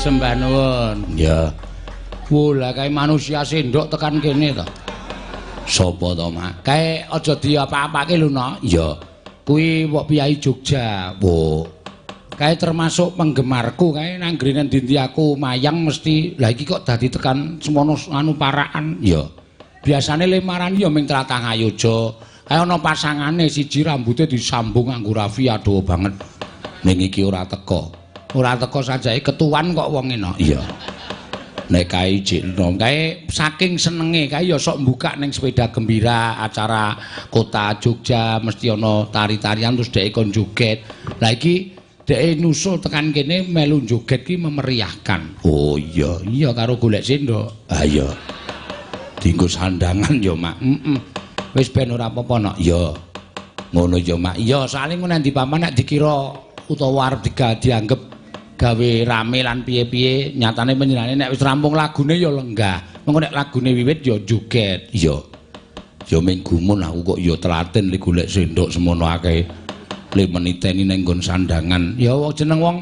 Sembah nuwun. Ya. Wo lah kae manusia sendok tekan kene to. Sopo to, Mak? Kae aja diapa-apake lho, Nok. Iya. Kuwi wok piyai Jogja. Wo. Kae termasuk penggemarku, kae nang grene ndi aku mayang mesti. Lah iki kok dadi tekan semono anu parakan. Iya. Biasane lemaran ya ming tlatah Ngayoja. Kae ana pasangane siji rambute disambung nganggo rafia dawa banget. Ning iki ora teko. Ora teko sajake ketuan kok wong enak. Iya. Nek kae jek enom, kae saking senenge kae ya sok mbukak ning sepeda gembira acara kota Jogja mesti ana tari-tarian terus dhek kon joget. Lah iki dhek nusul tekan kene melu joget ki memeriahkan. Oh iya, iya karo golek sendok. Ah iya. Dienggo sandangan ya, Mak. Heeh. Wis ben ora apa-apa, Nok. Iya. Ngono ya, Mak. Iya, soalé ngono ndi paman nek dikira utawa arep dianggep gawe rame lan piye-piye, nyatane panjenengane nek wis rampung lagune ya lenggah. Mengko nek lagune wiwit ya joget. Iya. Ya ming gumun aku kok ya telaten li golek sendok semono akeh. Le meniteni ning nggon sandangan. Ya jeneng wong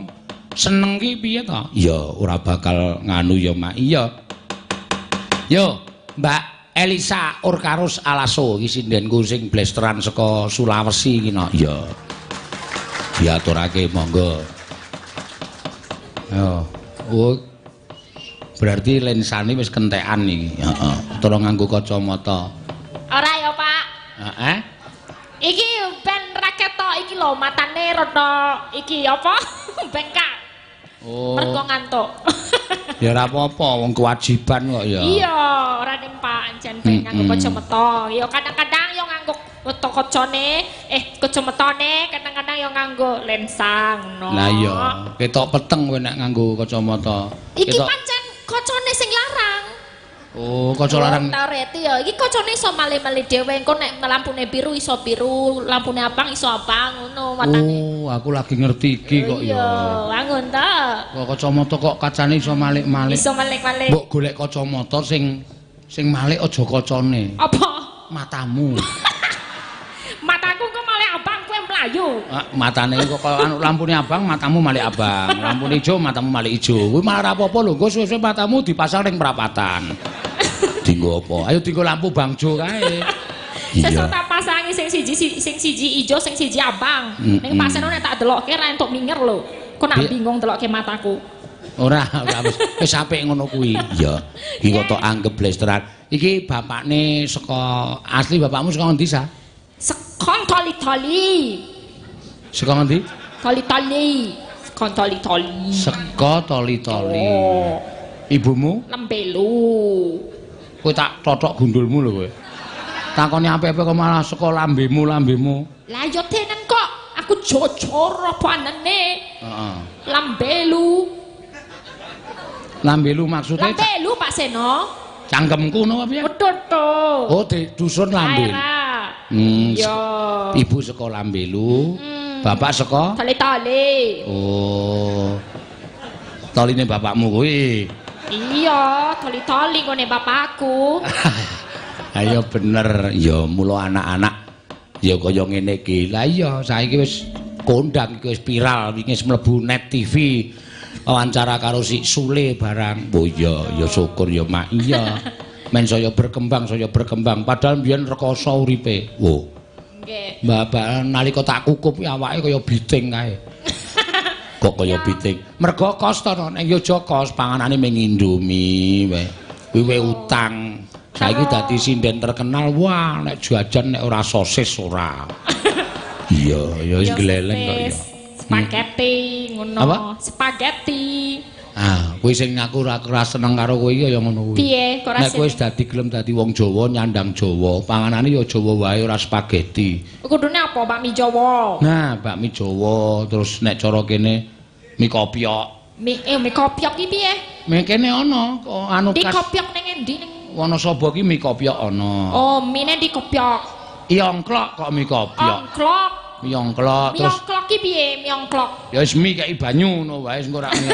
seneng ki piye to? Ya ora bakal nganu ya, Mak. Iya. Yo, Mbak Elisa Orkarus Alaso iki sindenku sing blesteran saka Sulawesi iki no. Iya. Diaturake monggo. Yo, oh. Berarti lensane wis kentekan iki. Heeh. Tolong nganggo kacamata. Ora ya, Pak. Heeh. Iki ben ra ketok iki lho matane rada iki apa? Bengkak. Oh. Mergo ngantuk. Ya ora apa-apa, wong kewajiban kok ya. Iya, ora ning Pak, jan ben nganggo kacamata. Ya kadang-kadang yo nganggo weto kacane, kacamatane kadang-kadang yo nganggo lensa ngono. Lah iya, ketok peteng kowe nek nganggo kacamata. Iki pancen kacane sing larang. Oh, kaca larang. Ta reti ya. Iki kacane iso male-male dhewe. Engko nek lampune biru iso biru, lampune abang iso abang ngono matane. Oh, aku lagi ngerti iki kok ya. Iya, wangun ta. Kok kacamata kok kacane iso malik-malik. Iso malik-malik. Mbok golek kacamata sing sing malik aja kacane. Apa? Matamu. Mataku kok malik abang kowe mlayu. Ah, matane kok kaya anu lampune abang, matamu malik abang. Lampune ijo, matamu malik ijo. Kuwi malah ora apa-apa lho, engko suwe-suwe matamu dipasang ning perapatan. Dinggo apa? Ayo dinggo lampu bangjo kae. Sesuk tak pasangi sing siji sing siji ijo, sing siji abang. Ning pasane nek tak delokke ra entuk minger lho. Kok nak bingung delokke mataku. Ora, ora wis wis apik ngono kuwi. Iya. Iki kok tok anggep blesteran. Iki bapakne saka asli bapakmu saka ngendi, Sa? Sekon toli-toli. Saka ngendi? Toli-toli. Sekon toli-toli. Saka toli-toli. Oh. Ibumu? Lembelu. Kowe tak totok gundulmu lho kowe. Takoni apik-apik kok malah saka lambemu, lambemu. Lah ya tenen kok aku jujur apa anene. Heeh. Lambelu. Lambelu maksudnya Lambelu Pak Seno. Cangkemku ngono apa piye? Betul to. Oh, di dusun Lambelu. Iya. Ibu saka Lambelu, bapak saka Tali-tali. Oh. Toline bapakmu kuwi. Iya, tali-tali ngene bapakku. Ayo bener, ya mula anak-anak ya kaya ngene iki. Lah iya, saiki wis kondang iki wis viral, wingi wis mlebu Net TV. Wawancara karo si Sule barang. Oh iya, ya syukur ya Mak. Iya. Men saya berkembang, saya berkembang. Padahal mbiyen rekoso uripe. Wo. Nggih. Mbak nalika tak kukup awake kaya biting kae. Kok kaya biting? Mergo kos to ning Yogya kos panganane mung Indomie wae. Kuwi wae utang. Saiki dadi sinden terkenal, wah nek jajan nek ora sosis ora. Iya, ya wis gleleng kok ya. Spaghetti ngono. Apa? Spaghetti. Ah, kuwi sing aku ora seneng karo kowe iki ya ngono kuwi. Piye kok ora Nek kowe wis dadi gelem dadi wong Jawa, nyandang Jawa, panganane ya Jawa wae ora spaghetti. Kudune apa bakmi Jawa? Nah, bakmi Jawa terus nek cara kene mie kopyok. Mie mie kopyok ki piye? Mie kene ana kok anu Di kopyok ning endi ning Wonosobo ki mie kopyok ana. Oh, mie di kopyok. Iongklok kok mie kopyok. Ongklok. Mie ongklok Mie terus ongklok ki piye mie ongklok? Ya wis mie kei banyu ngono wae engko ora mie.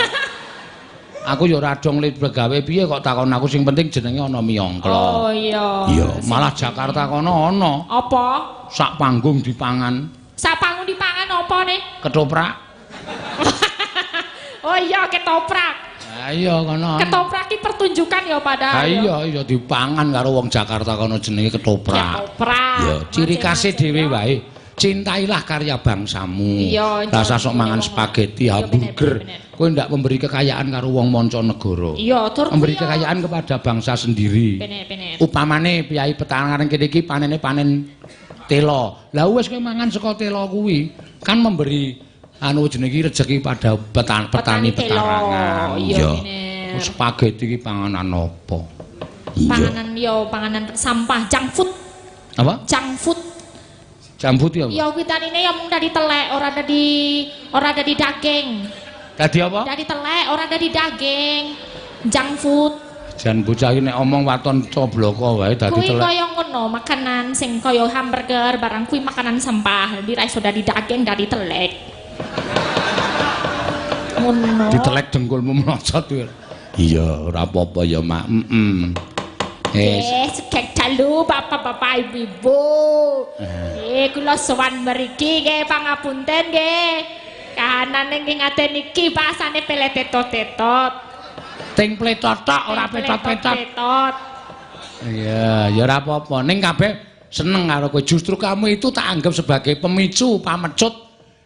Aku ya ora dong le begawe piye kok takon aku sing penting jenenge ana mie ongklok. Oh iya. Iya, malah Jakarta kono ana. Apa? Sak panggung dipangan. Sak panggung dipangan apa ne? Ketoprak. Oh iya, ketoprak. Ha iya kono. Ketoprak ki pertunjukan ya padahal. Ha iya iya dipangan karo wong Jakarta kono jenenge ketoprak. Ketoprak. Ya ciri khase dhewe wae. Cintailah karya bangsamu. Rasa sok mangan spaghetti, hamburger. Kowe ndak memberi kekayaan karo wong mancanegara. Iya, tur memberi kekayaan kepada bangsa sendiri. Bener. Upamane piyai petangan kene iki panene panen telo. Lah wis kowe mangan saka telo kuwi kan memberi anu jenenge rezeki pada petani petarangan. Iya. Spaghetti iki panganan apa? Panganan yo panganan sampah, junk food. Apa? Junk food. Junk food ya apa? Ya witanine ya mung dadi telek, ora dadi daging. Dadi apa? Dadi telek, ora dadi daging. Junk food. Jan bocah iki nek omong waton cobloko wae dadi telek. Kuwi kaya ngono, makanan sing kaya hamburger barang kuwi makanan sampah. Dadi ra iso dadi daging, dadi telek. Ngono. Ditelek dengkulmu mlocot kuwi. Iya, ora apa-apa ya, Mak. Heeh. Sugeng dalu bapak-bapak ibu-ibu. Kula sowan mriki nggih pangapunten nggih. Kahanane nggih ngaten iki bahasane peletetot-tetot. Ting pletot tok ora petot-petot. Iya, ya ora apa-apa. Ning kabeh seneng karo kowe. Justru kamu itu tak anggap sebagai pemicu pamecut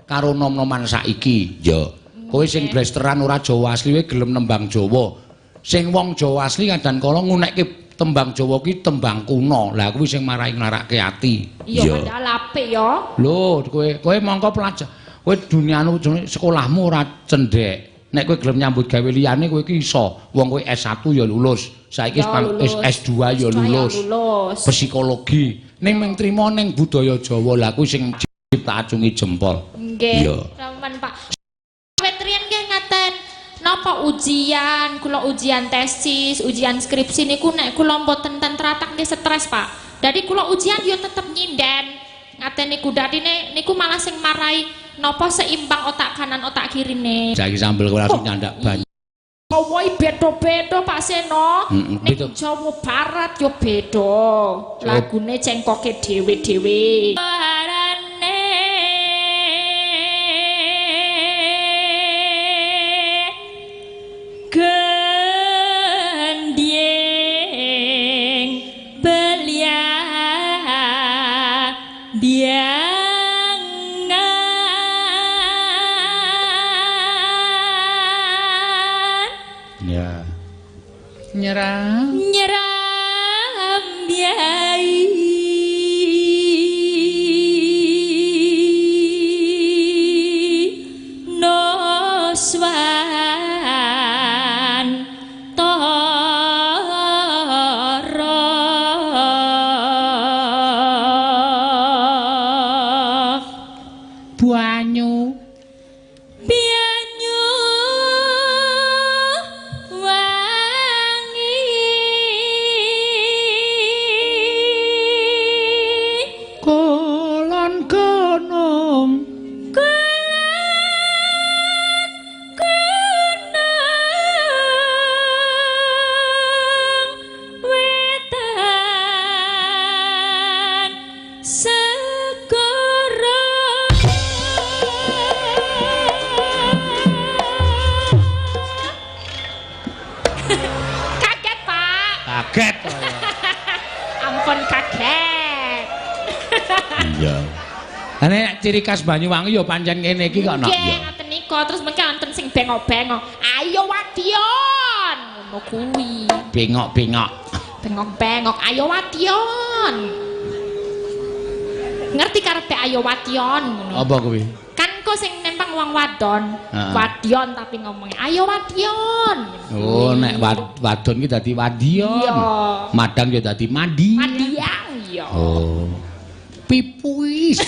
karo nom-noman saiki. Ya. Kowe sing blesteran ora Jawa asli kowe gelem nembang Jawa. Sing wong Jawa asli kadang kala ngunekke tembang Jawa ki tembang kuno. Lah kuwi sing marai nglarake ati. Iya, padahal apik ya. Lho, kowe mongko pelajar. Kowe dunianu sekolahmu ora cendhek. Nek kowe gelem nyambut gawe liyane kowe iki iso. Wong kowe S1 ya lulus. Saiki wis S2 ya lulus. Psikologi. Ning mung trimo ning budaya Jawa lah kuwi sing tak acungi jempol. Nggih. Ramen Pak. Riyen nggih ngaten. Napa ujian, kula ujian tesis, ujian skripsi niku nek kula mboten ten teratak nggih stres, Pak. Dadi kula ujian yo tetep nyinden. Ngaten niku dadine niku malah sing marai napa seimbang otak kanan otak kirine. Saiki sambel kula langsung nyandak banyu. Jawa beda-beda Pak Seno. Ning Jawa Barat yo beda. Lagune cengkoke dhewe-dhewe. Gendheng belia biangan. Ya. Nyeram. Nyeram biai. Noswan Banyu banyu wangi kulon gunung kulon gunung wetan segara. Kaget, Pak. Kaget. Ampun kaget. Iya. Lah nek ciri khas Banyuwangi ya pancen ngene iki kok, Nak. Nggih, ngoten nika. Terus mengke wonten sing bengok-bengok. Ayo wadion. Ngono kuwi. Bengok-bengok. Bengok-bengok, ayo wadion. Ngerti karepe ayo wadion ngono. Apa kuwi? Kan kok sing nempang wong wadon. Wadion tapi ngomongnya ayo wadion. Oh, nek wadon ki dadi wadion. Iya. Madang ya dadi mandi. Madiang iya. Oh. Pipuis.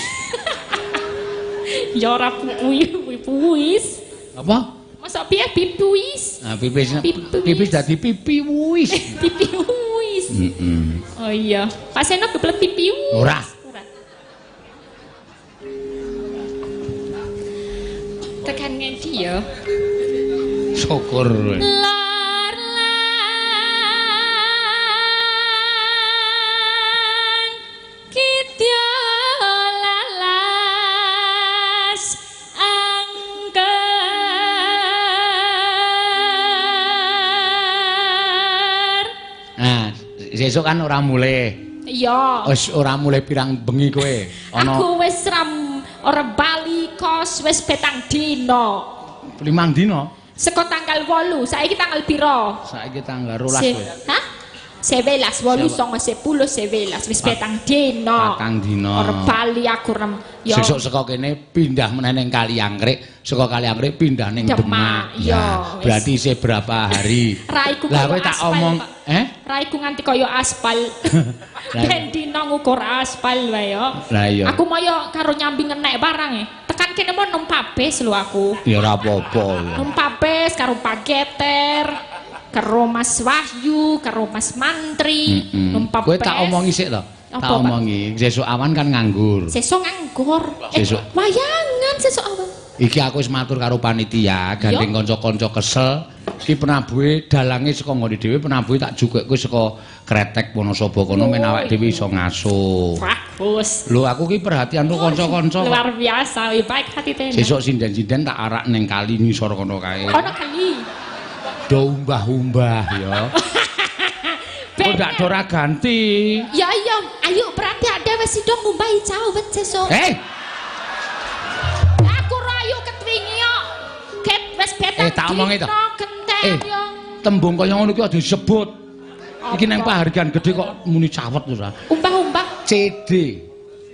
Ya ora pipuis. Apa? Masa piye pipuis? Nah, pipis. Pipis dadi pipiwis. Pipiwis. Heeh. Oh iya. Pak Seno kebelet pipiwis. Ora. Tekan ngendi ya? Syukur. Lor lan kidya lalas angker. Sesuk kan ora mulih. Iya. Wis ora mulih pirang bengi kowe. Ana Aku wis ora bali kos wis petang dina. 5 dina. Saka tanggal 8, saiki tanggal pira? Saiki tanggal 12 kowe. Hah? 11, 8, 9, 10, 11, wis 7 dina. 4 dina. Ora bali aku rem. Ya. Sesuk saka kene pindah meneh ning Kaliangkrik, saka Kaliangkrik pindah ning Demak. Demak. Iya, Ya, wis. berarti isih berapa hari? Raiku Lah kaya kowe tak aspal, omong, Pak. eh? Raiku nganti kaya aspal. Lah. Ben dina ngukur aspal wae ya. Lah iya. Aku mau yo karo nyambi ngenek barang e. Tekan kene mau numpak bis lho aku. Ya ora apa-apa ya. Numpak bis karo Pak Geter, karo Mas Wahyu, karo Mas Mantri, numpak Kowe tak bis. omongi sik to. Apa, Tak Pak? omongi, sesuk awan kan nganggur. Sesuk nganggur. Eh, Sesuk. wayangan sesuk awan. Iki aku wis matur karo panitia, gandeng kanca-kanca kesel. Iki penabuhe dalange saka nggone dhewe, penabuhe tak jukekke saka Kretek Wonosobo kono men awake dhewe iso ngaso. Bagus. Lho aku ki perhatian karo kanca-kanca. Luar biasa, lebih baik hati tenan. Sesuk sinden-sinden tak arak ning kali ngisor kono kae. Ono kali. Do umbah-umbah ya. Kok ndak do ora ganti. Ya iya, ayo berarti ada wis sida ngumbahi cawet sesuk. Eh, Aku ora ayo ketwingi kok. Ket wis betang. Eh, tak omongi to. Gentek Eh. yo. Tembung kaya ngono ki aja disebut. Iki nang pahargyan gedhe kok muni cawet ora. Umbah-umbah CD,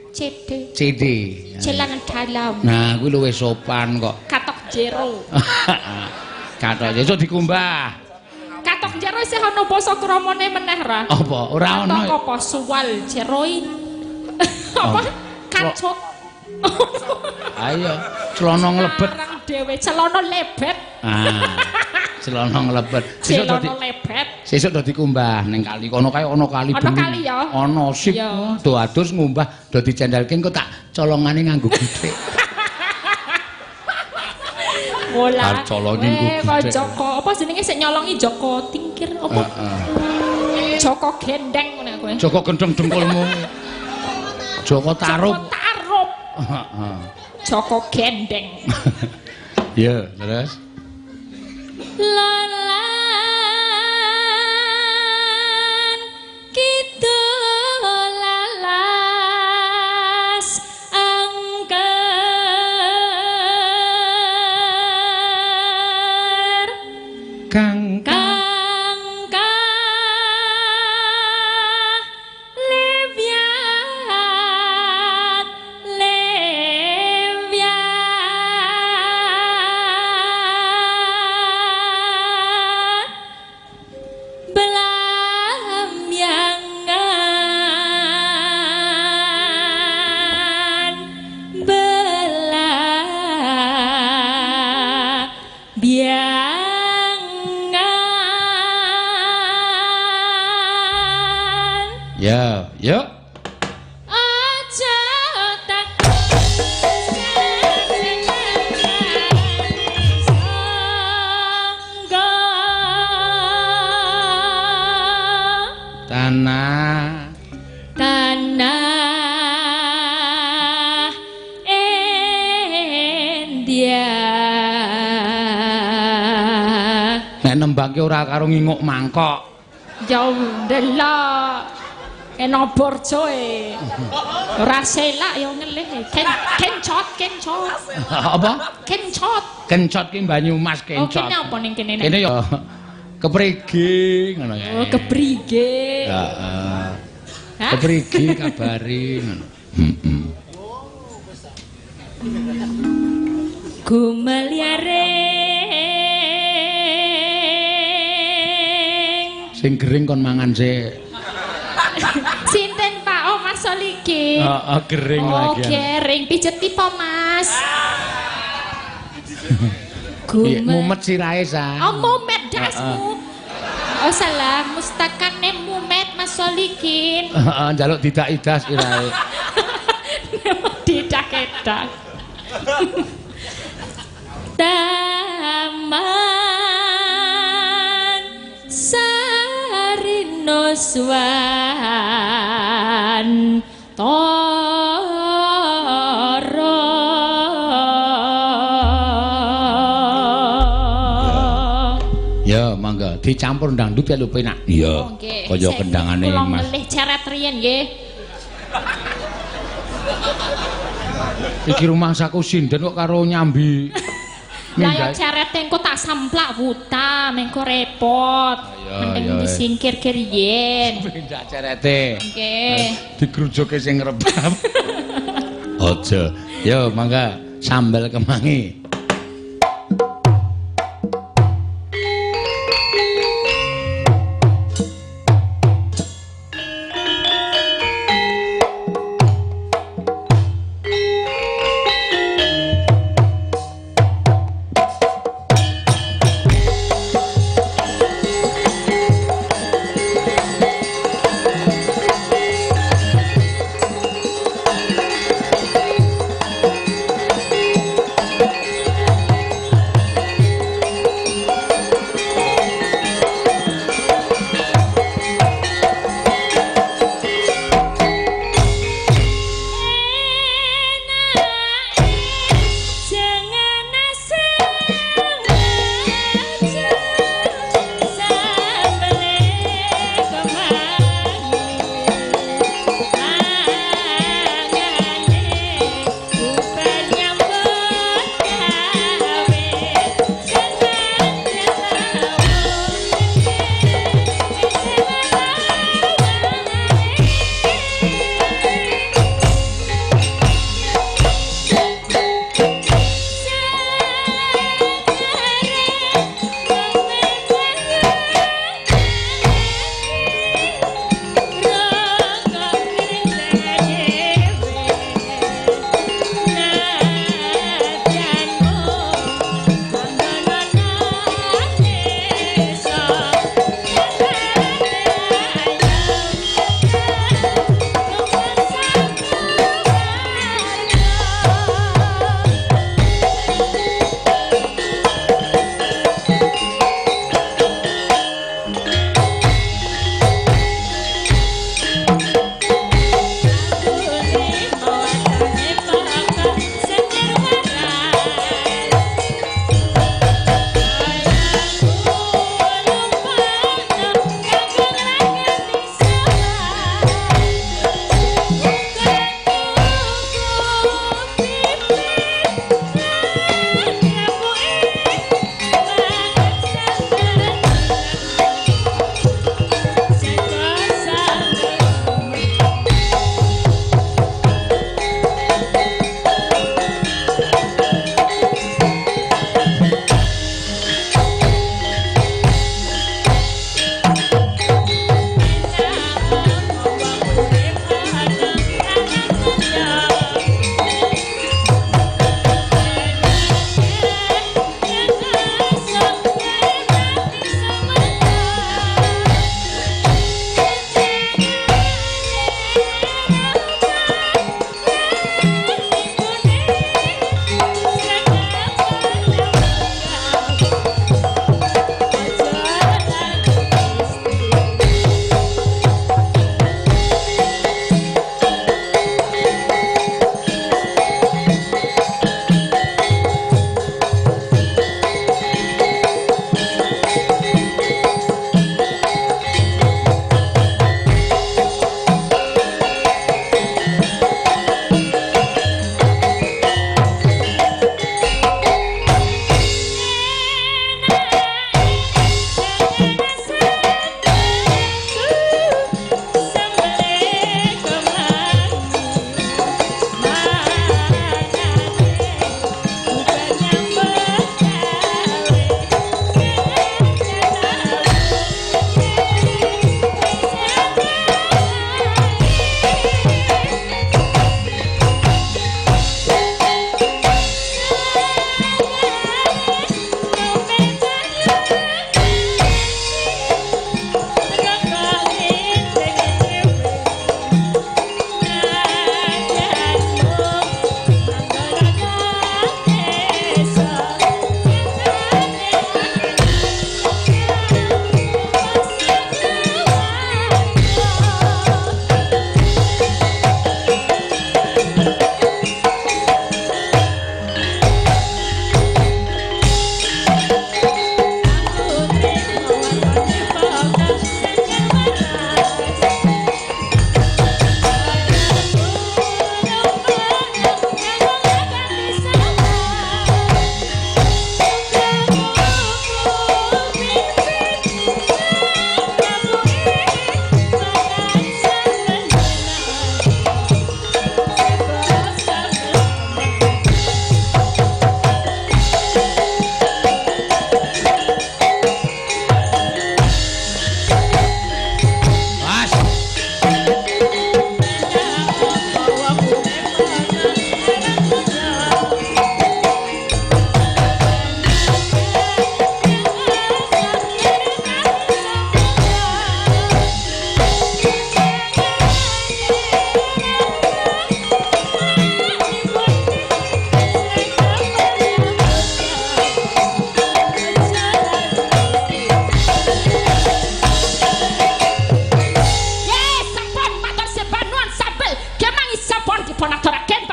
CD. CD. Celana dalam. Nah, kuwi luwih sopan kok. Katok jero. Katok sesuk dikumbah. Katok jero isih ana basa kramane meneh ra? Apa? Ora ana. Katok apa suwal jeroin? Apa? Kacut. Ayo, celana nglebet. Arang dhewe celana lebet. Ah. Celana nglebet. Sesuk do di Celana lebet. sesuk do dikumbah ning kali kono kae ana kali Ana bening. kali ya? Ana sip. Ya. Do adus ngumbah do dicendelke engko tak colongane nganggo githik. Bola. Arep colongi nggo Eh, kok githik. Joko, apa jenenge sik nyolongi Joko Tingkir apa? Heeh. Joko Gendeng ngono kowe. Joko gendeng dengkulmu. Joko Tarub. Joko Tarub. Heeh. Joko Gendeng. Ya, terus. Lolan kidul lalas angker Kang kang lebyat lebyat belamyangan belamyangan. Ya, yuk. Aja tak sangga. Tanah Tanah India. Nek nembangke ora karo nginguk mangkok. Jauh ndelok eno borjoe. Ora selak ya ngelih. Kencot, kencot. Apa? Kencot. Kencot ki Banyumas Oh, kencot. kene apa ning kene? Kene ya keprige ngono ya. Oh, keprige. Heeh. Hah? Keprige kabare ngono. Heeh. Gumelyaring. Sing gering kon mangan sik. Sinten Pak? Oh, Mas Solikin. Heeh, gering Oh, lagi. gering. Pijeti po, Mas? Iya, mumet sirahe sa. Oh, mumet dasmu. Oh, salah, mustakane mumet Mas Solikin. Heeh, njaluk didak-idas sirahe. Didak-edak. Taman Sarinuswan Toro. Ya, mangga Dicampur dangdut ya lho penak. Iya. Oh, nggih. Kaya Sik, kendangane kula Mas. ngelih ceret riyen nggih. Iki rumangsaku sinden kok karo nyambi. Lah ya Mindhai. cerete engko tak samplak buta, mengko repot. Iya, Mending iya. disingkirke riyen. Mindak cerete. Nggih. Digrujuke sing rebab. Aja. Yo mangga sambel kemangi.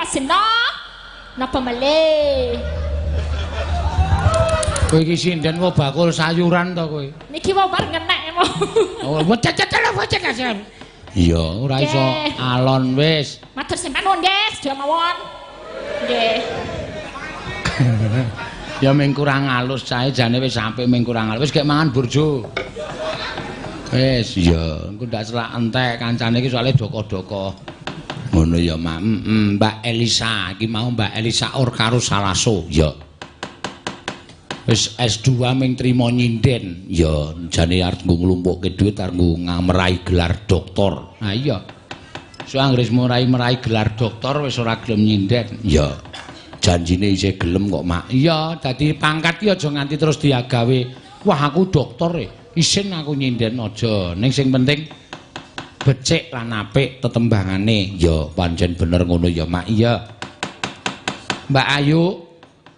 Pak Seno. Napa melih? Kowe iki sinden wae bakul sayuran to kowe? Niki wae bar ngenek mau. Oh, wecet. Iya, ora iso alon wis. Matur sembah nuwun nggih, sedaya mawon. Nggih. Ya mung kurang alus cahe jane wis apik mung kurang alus. Wis gek mangan burjo. Wis, iya, engko ndak selak entek kancane iki soalé doko-doko. Ngono ya, Mak. Mbak Elisa, iki mau Mbak Elisa Orkaro Salaso. Ya. Wis S2 ming trimo nyinden. Ya, jane arep nggo nglumpukke dhuwit arep nggo meraih gelar doktor. Ha iya. So anggere wis meraih gelar doktor wis ora gelem nyinden. Ya. Janjine isih gelem kok, Mak. Iya, dadi pangkat ki aja nganti terus diagawe. Wah, aku doktor e. Isin aku nyinden aja. Ning sing penting becik lan apik tetembangane. Ya, pancen bener ngono ya, Mak. Iya. Mbak Ayu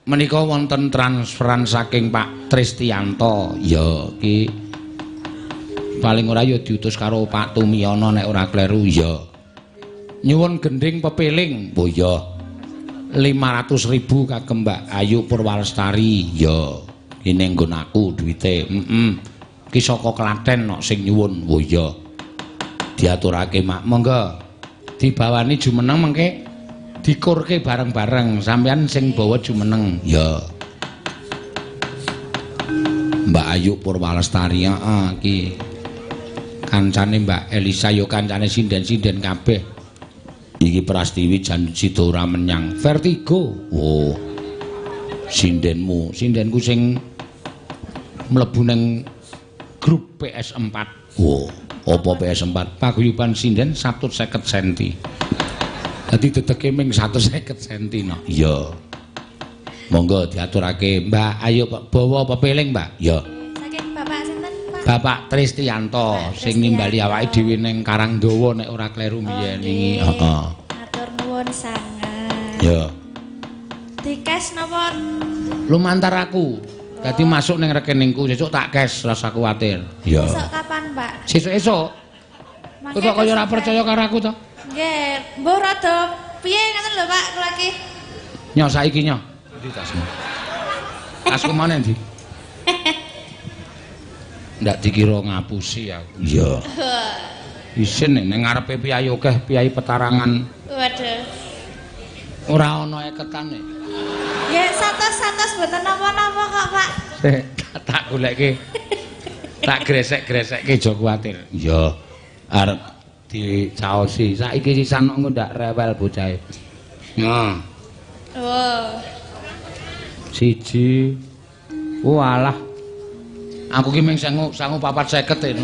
menika wonten transferan saking Pak Tristianto. Ya, iki paling ora ya diutus karo Pak Tumiyono nek ora kleru. Ya. Nyuwun gending pepiling. Oh iya. 500.000 kagem Mbak Ayu Purwalestari. Ya, iki ning nggon aku duwite. Heeh. Iki saka Klaten kok sing nyuwun. Oh iya. Diaturake, Mak. Monggo. Dibawani jumeneng mengke dikurke bareng-bareng. Sampeyan sing bawa jumeneng. Ya. Mbak Ayu Purwalestari, heeh iki. Kancane Mbak Elisa ya kancane sinden-sinden kabeh. Iki Prastiwi jan sida ora menyang vertigo. Oh. Sindenmu, sindenku sing mlebu ning grup PS4. Oh, apa PS4? Paguyuban sinden 150 cm. Dadi dedeke ming 150 cm no. Iya. Monggo diaturake, Mbak. Ayo bawa pepiling, Mbak. Ya. Saking Bapak sinten, Pak? Bapak Tristianto sing nimbali awake dhewe ning Karangdawa nek ora kleru mbiyen wingi. Heeh. Matur nuwun sanget. Ya. Di-cash napa? Lumantar aku. Dadi masuk ning rekeningku sesuk tak cash rasa kuwatir. Ya. Sesuk kapan, Pak? Sesuk-esuk. Kok kaya ora percaya karo aku to? Nggih, mbuh rada piye ngoten lho, Pak, kula iki. Nyo saiki nyo. Endi tasmu? Tasku mana endi? Ndak dikira ngapusi aku. Iya. Isin ning ngarepe piyayi akeh, piyayi petarangan. Waduh. Ora ana eketane. Nggih, satos-satos mboten napa-napa kok, Pak. Sik, tak goleke. Tak gresek-gresekke aja kuwatir. Iya. Arep dicaosi. Saiki sisan kok ndak rewel bocahe. Nah. Oh. Siji. Walah. Aku ki mung sangu 450 e no.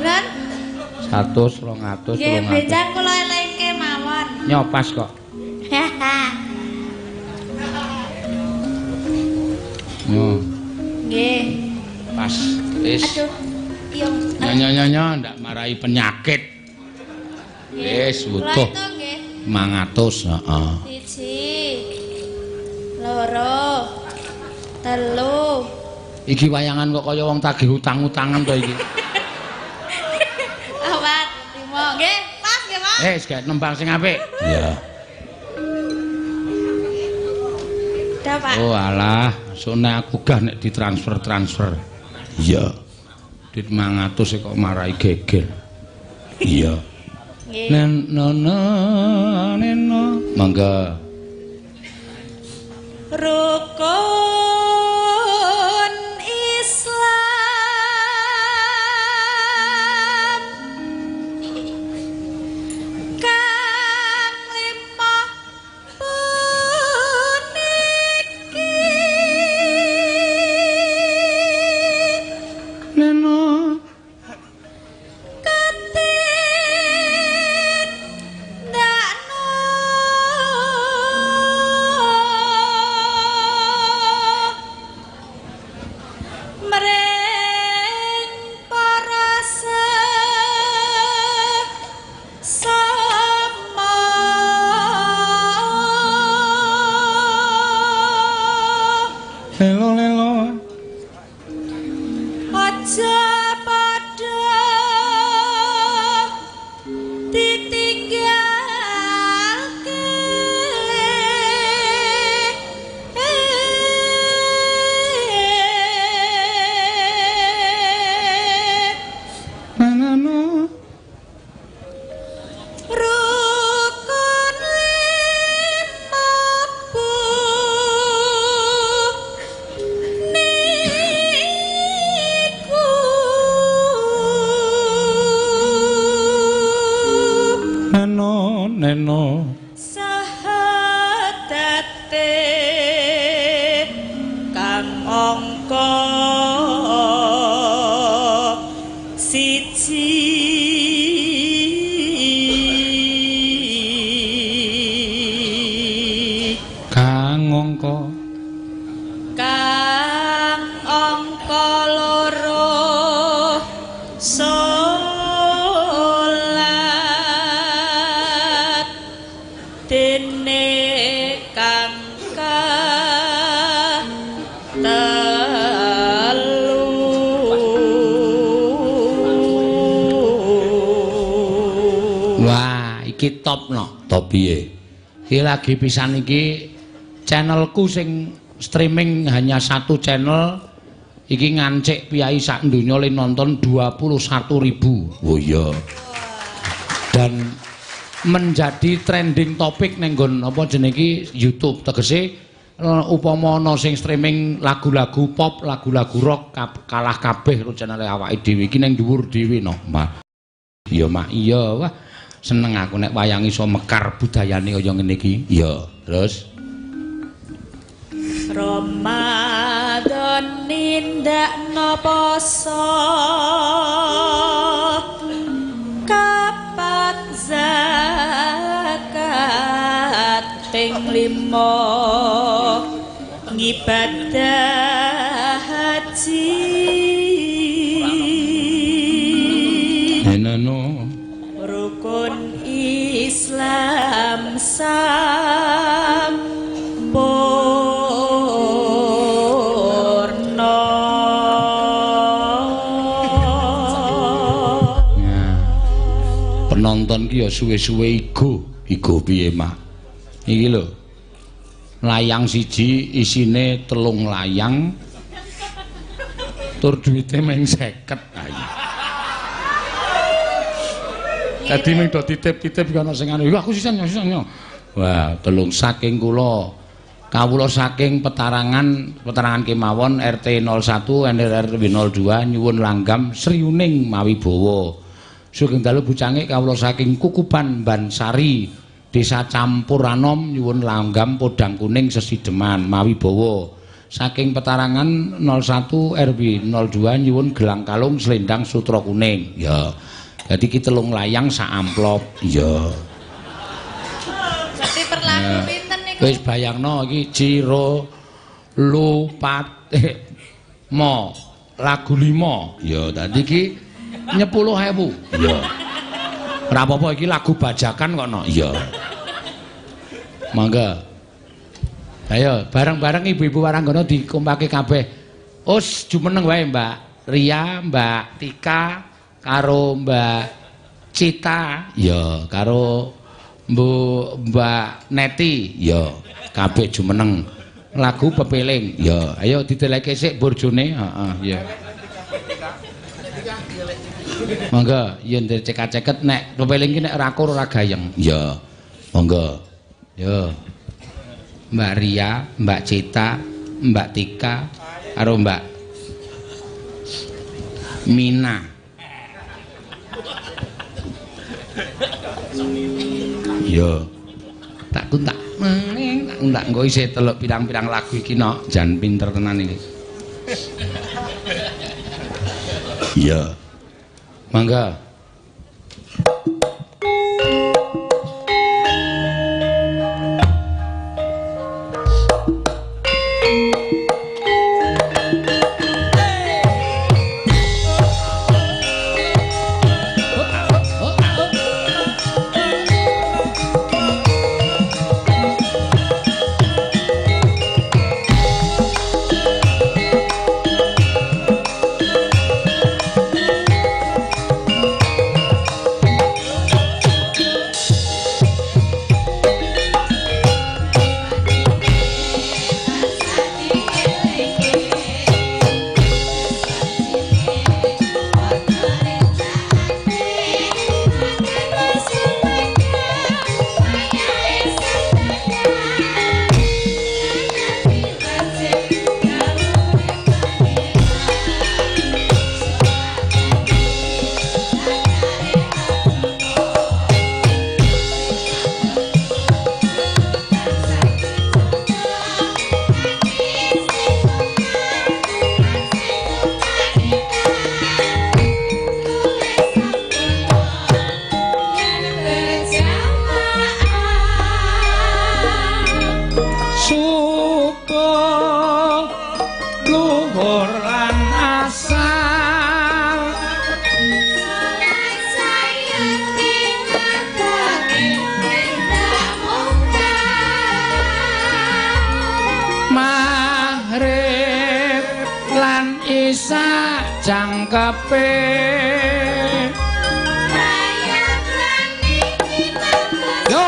Lan 100, 200, 300. Nggih, benjang kula elengke mawon. Nyopas kok. Yo. Nggih. Pas. Wis. Aduh. Iya. Nyonya ndak marahi penyakit. Wis utuh. 500, heeh. 1 2 3. Iki wayangan kok kaya wong tagih utang-utangan to iki. 4 5. Nggih, pas nggih, Pak. Wis, gak nembang sing apik. Iya. Dah, Pak. Oh alah, sone aku gah nek ditransfer-transfer. Iya. Duit 500 kok marai geger. Iya. Nggih. Nen nono neno. Monggo. Rukun Islam kang lima puniki neno ketindakno mring para sesama. Lelo lelo aja padha ditinggalke. Sahadate kang angka siji. Kang angka, kang angka loro salat dene kang telu. Wah, iki top no. Top piye? Iki lagi pisan iki channelku sing streaming hanya satu channel iki ngancik piyai sak donya le nonton 21.000. Oh iya. Dan menjadi trending topik ning nggon apa jenenge iki YouTube, tegese upama ana sing streaming lagu-lagu pop, lagu-lagu rock kalah kabeh karo channel awake dhewe iki ning dhuwur dhewe no, Mak. Iya, Mak. Iya, wah. Seneng aku nek wayang iso mekar budayane kaya ngene iki. Iya, terus Ramadan nindakno poso kapat zakat ping 5 ngibadah haji. Enono rukun Islam sampurna. Nah, penonton ki ya suwe-suwe igo. Igo piye, Mak? Iki lho. Layang siji isine 3 layang. Tur duwite mung 50. Ayo. Dadi mung do titip-titip ana sing anu, aku sisan sisan. Wah, telung saking kula. Kawula saking petarangan, petarangan kemawon RT 01 NRW 02 nyuwun langgam Sriuning Mawibawa. Sugeng dalu bucange kawula saking Kukuban Bansari, Desa Campuranom nyuwun langgam Podang Kuning Sesideman Mawibawa. Saking petarangan 01 RW 02 nyuwun gelang kalung selendang sutra kuning. Ya. Dadi ki 3 layang sak amplop. Iya. Berarti per lagu pinten niku? Wis bayangno iki Ciro Lupat mo lagu 5. Ya, dadi iki 10.000. Iya. Ora apa-apa iki lagu bajakan kok no. Iya. Mangga. Ayo bareng-bareng ibu-ibu waranggana dikompake kabeh. Us jumeneng wae Mbak Ria, Mbak Tika, karo Mbak Cita, ya karo Mbak Neti, ya kabeh jumeneng. Lagu pepeling, ya ayo diteleke sik borjone, heeh, ya. Monggo yen dicekak-ceket nek pepeling ki nek rakur ora gayeng. Ya. Monggo. Ya. Mbak Ria, Mbak Cita, Mbak Tika, karo Mbak Mina. Yo. Tak kuntak maning, tak kuntak engko isih teluk pirang-pirang lagu iki nok, jan pinter tenan iki. Iya. Mangga. isa jangkepe. Yo.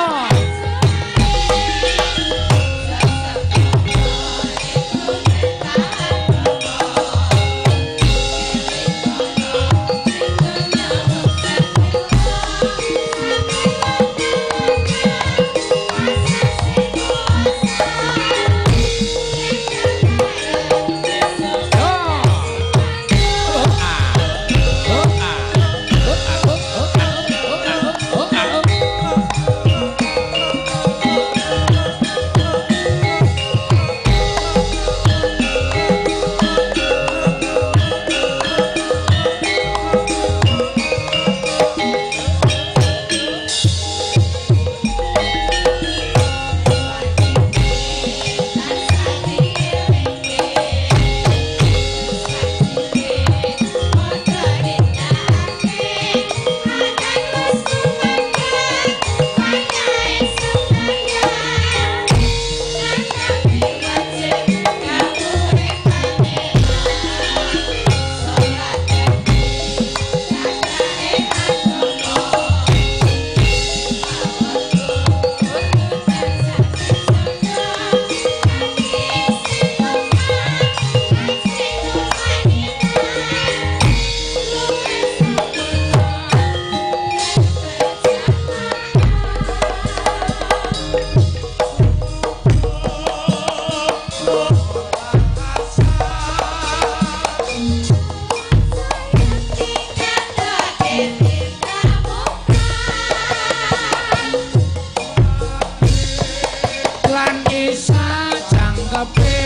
Lan isa jangkepe.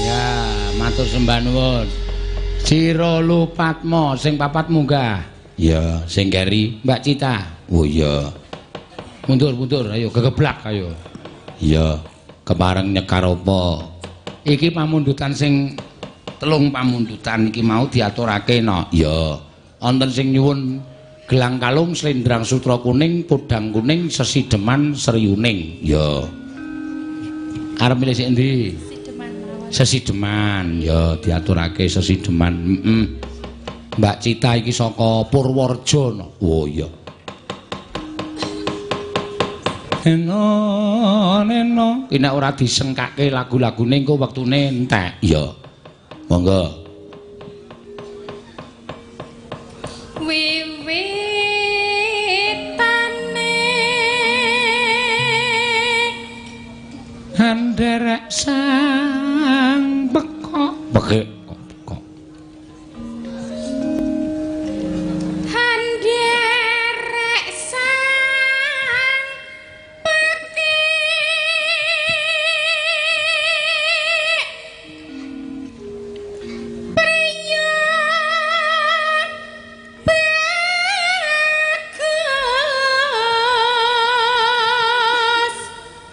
Ya, matur sembah nuwun. Cirolu Patmo sing papat munggah. Ya, sing keri Mbak Cita. Oh iya. Mundur, mundur, ayo gegeblak ayo. Iya, kepareng nyekar apa? Iki pamundutan sing telung pamundutan iki mau diaturake no. Iya. Wonten sing nyuwun gelang kalung, slendrang sutra kuning, podang kuning, sesideman sriyuning. Ya. Arep milih sing endi? Sesideman, ya diaturake sesideman. Heeh. Mbak Cita iki saka Purworejo no. Oh iya. Eno neno, iki nek ora disengkake lagu-lagune engko wektune entek. Iya. Monggo. Wiwitane Anderek sang pekok. Pekik kok pekok. Anderek sang pekik priya bagus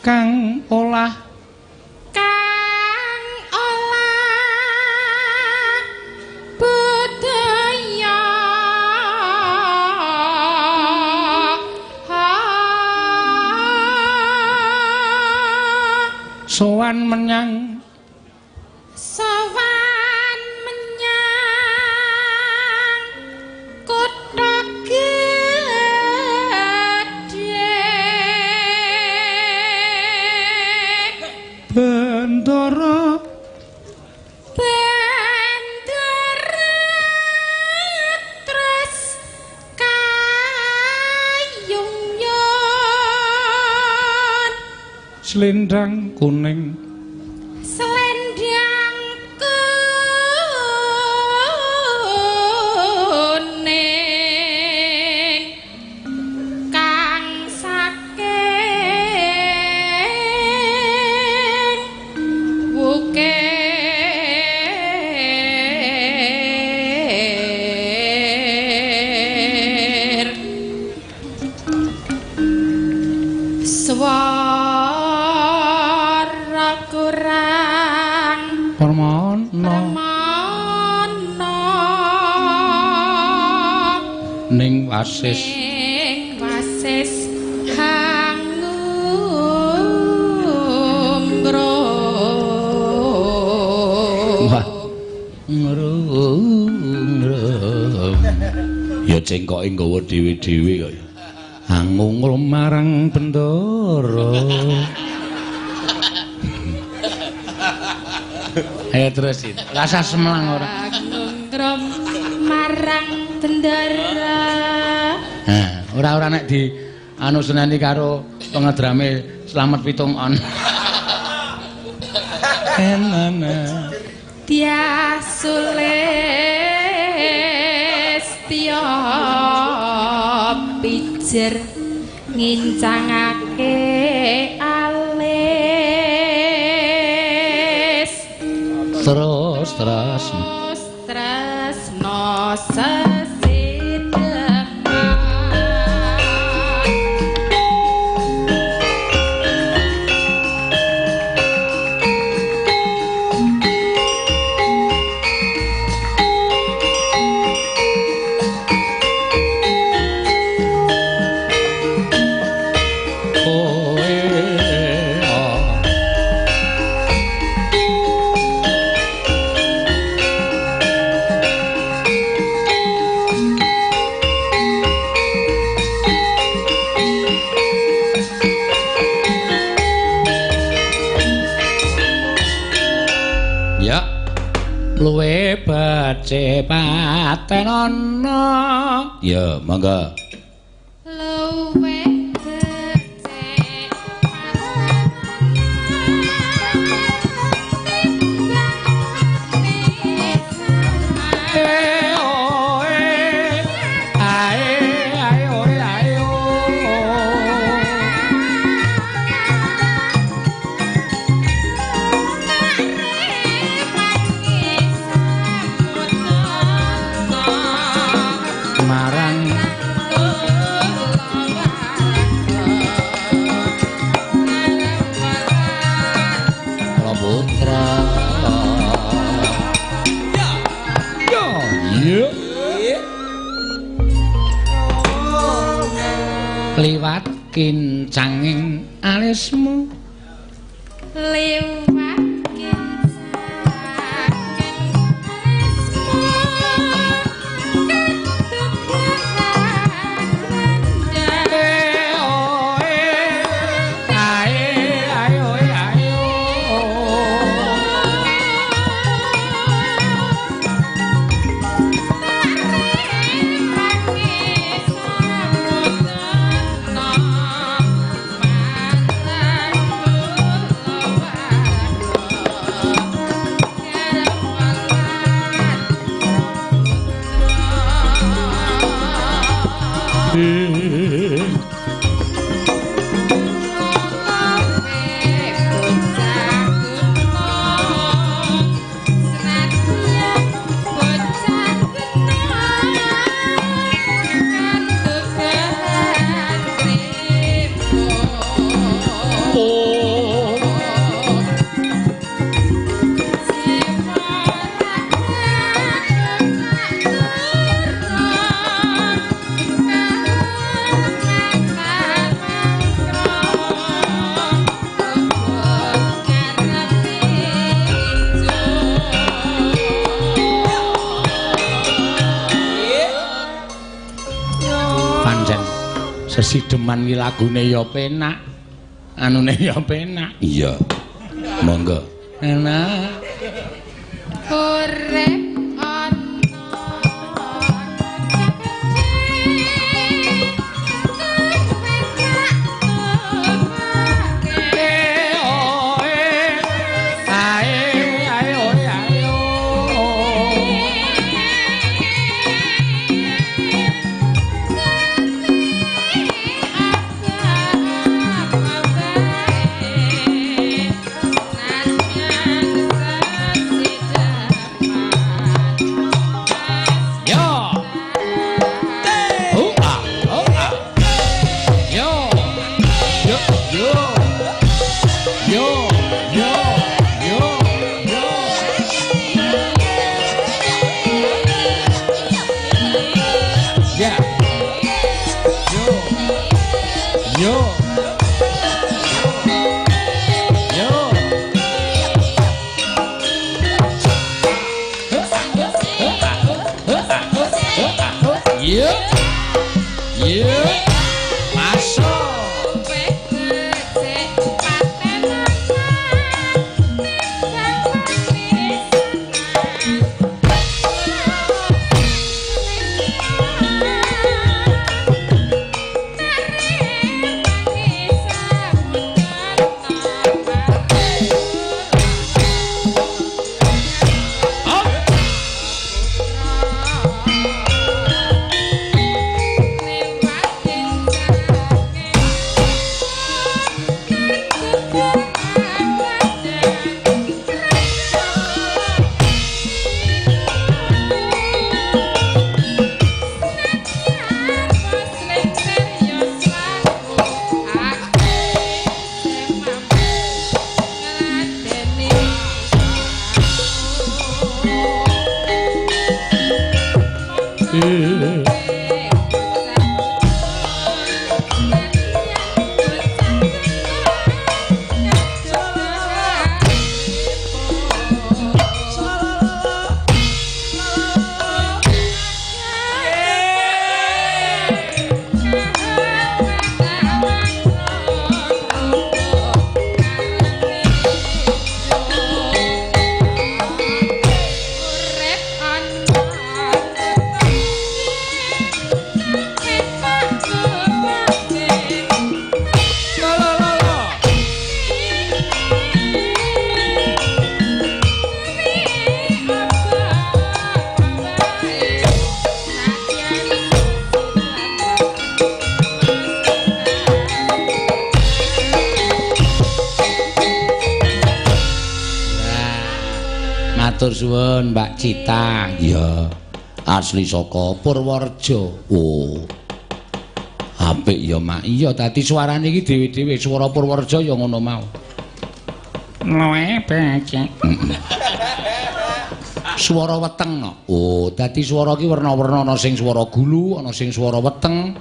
Kang olah kang olah budaya sowan menyang sowan menyang kutha gedhe Bendara Bendera terus kayung yon slendang kuning selendang kuning kang saking Ning wasis. Ning wasis hangumro. Wah. Ngrum. Ya cengkoke nggawa dhewe-dhewe kok. Angungrum marang bendara. Ayo terus itu. Rasa semelang ora. Angungrum marang bendara. Nah, ora-ora nek di anu seneni karo pengedrame Slamet Pitung On. Enana. Dia sulistya pijer ngincangake alis. Terus terus tresno sesideman. Luwe becik patenana. Ya, monggo. Luwe becik Marang Kala putra. Ya, ya. Liwat kincanging alismu. Liwat kincanging alismu. Sesideman ki lagune ya penak, anune ya penak. Iya. Monggo. Enak. Urip ana Iya. Iya. Masuk. Matur suwun Mbak Cita. Iya. Asli saka Purworejo. Oh. Apik ya, Mak. Iya, dadi suarane iki dhewe-dhewe, swara Purworejo ya ngono mau. Loe becek. Swara weteng no. Oh, dadi swara iki werna-werna, ana sing swara gulu, ana sing swara weteng,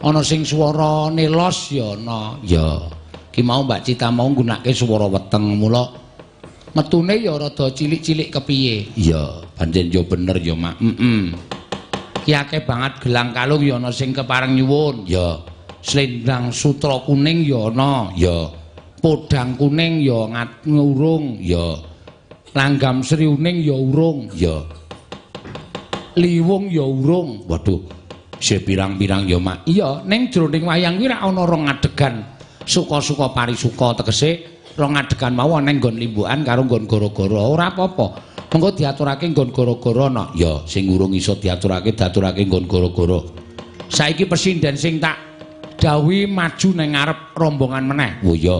ana sing swara nelos ya ana. Ya. Ki mau Mbak Cita mau nggunakake swara weteng, mula metune ya rada cilik-cilik kepiye. Iya, pancen ya bener ya, Mak. Heeh. Ki akeh banget gelang kalung ya ana sing kepareng nyuwun. Ya. Slendang sutra kuning ya ana. Ya. Podang kuning ya ngurung. Ya. Langgam sri uning ya urung. Ya. Liwung ya urung. Waduh, isih pirang-pirang ya, Mak. Iya, ning jroning wayang kuwi rak ana rong adegan suka-suka parisuka, tegese rong adegan mau ana nggon limbukan karo nggon gara-gara. Ora apa-apa. Mengko diaturake nggon gara-gara no. Ya, sing urung iso diaturake diaturake nggon gara-gara. Saiki pesinden sing tak dawuhi maju ning ngarep rombongan meneh. Oh iya.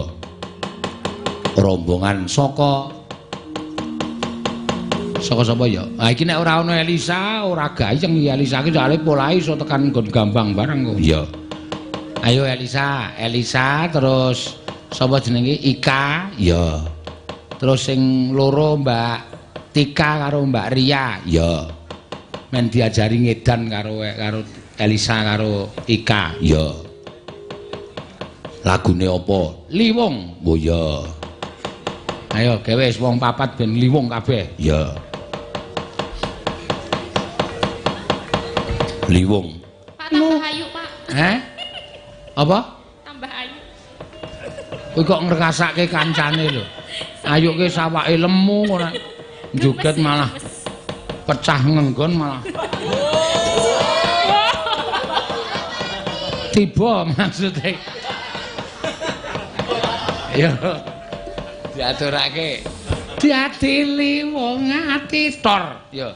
Rombongan saka sapa ya? Ha iki nek ora ana Elisa ora gayeng iki. Elisa iki soalé polahe iso tekan nggon gambang bareng kok. Iya. Ayo Elisa, Elisa terus sapa jenenge? Ika. Ya. Terus sing loro Mbak Tika karo Mbak Ria. Ya. Men diajari ngedan karo karo Elisa karo Ika. Ya. Lagune apa? Liwung. Oh ya. Ayo gawe wis wong papat ben liwung kabeh. Ya. Liwung. Pak tambah ayu, Pak. Heh? Apa? Tambah ayu. Kowe kok ngrekasake kancane lho. Ayuke sawake lemu ora. Joget malah pecah ngenggon malah. Tiba maksudnya. Yo. Diaturake. Diadili wong ati tor. Yo.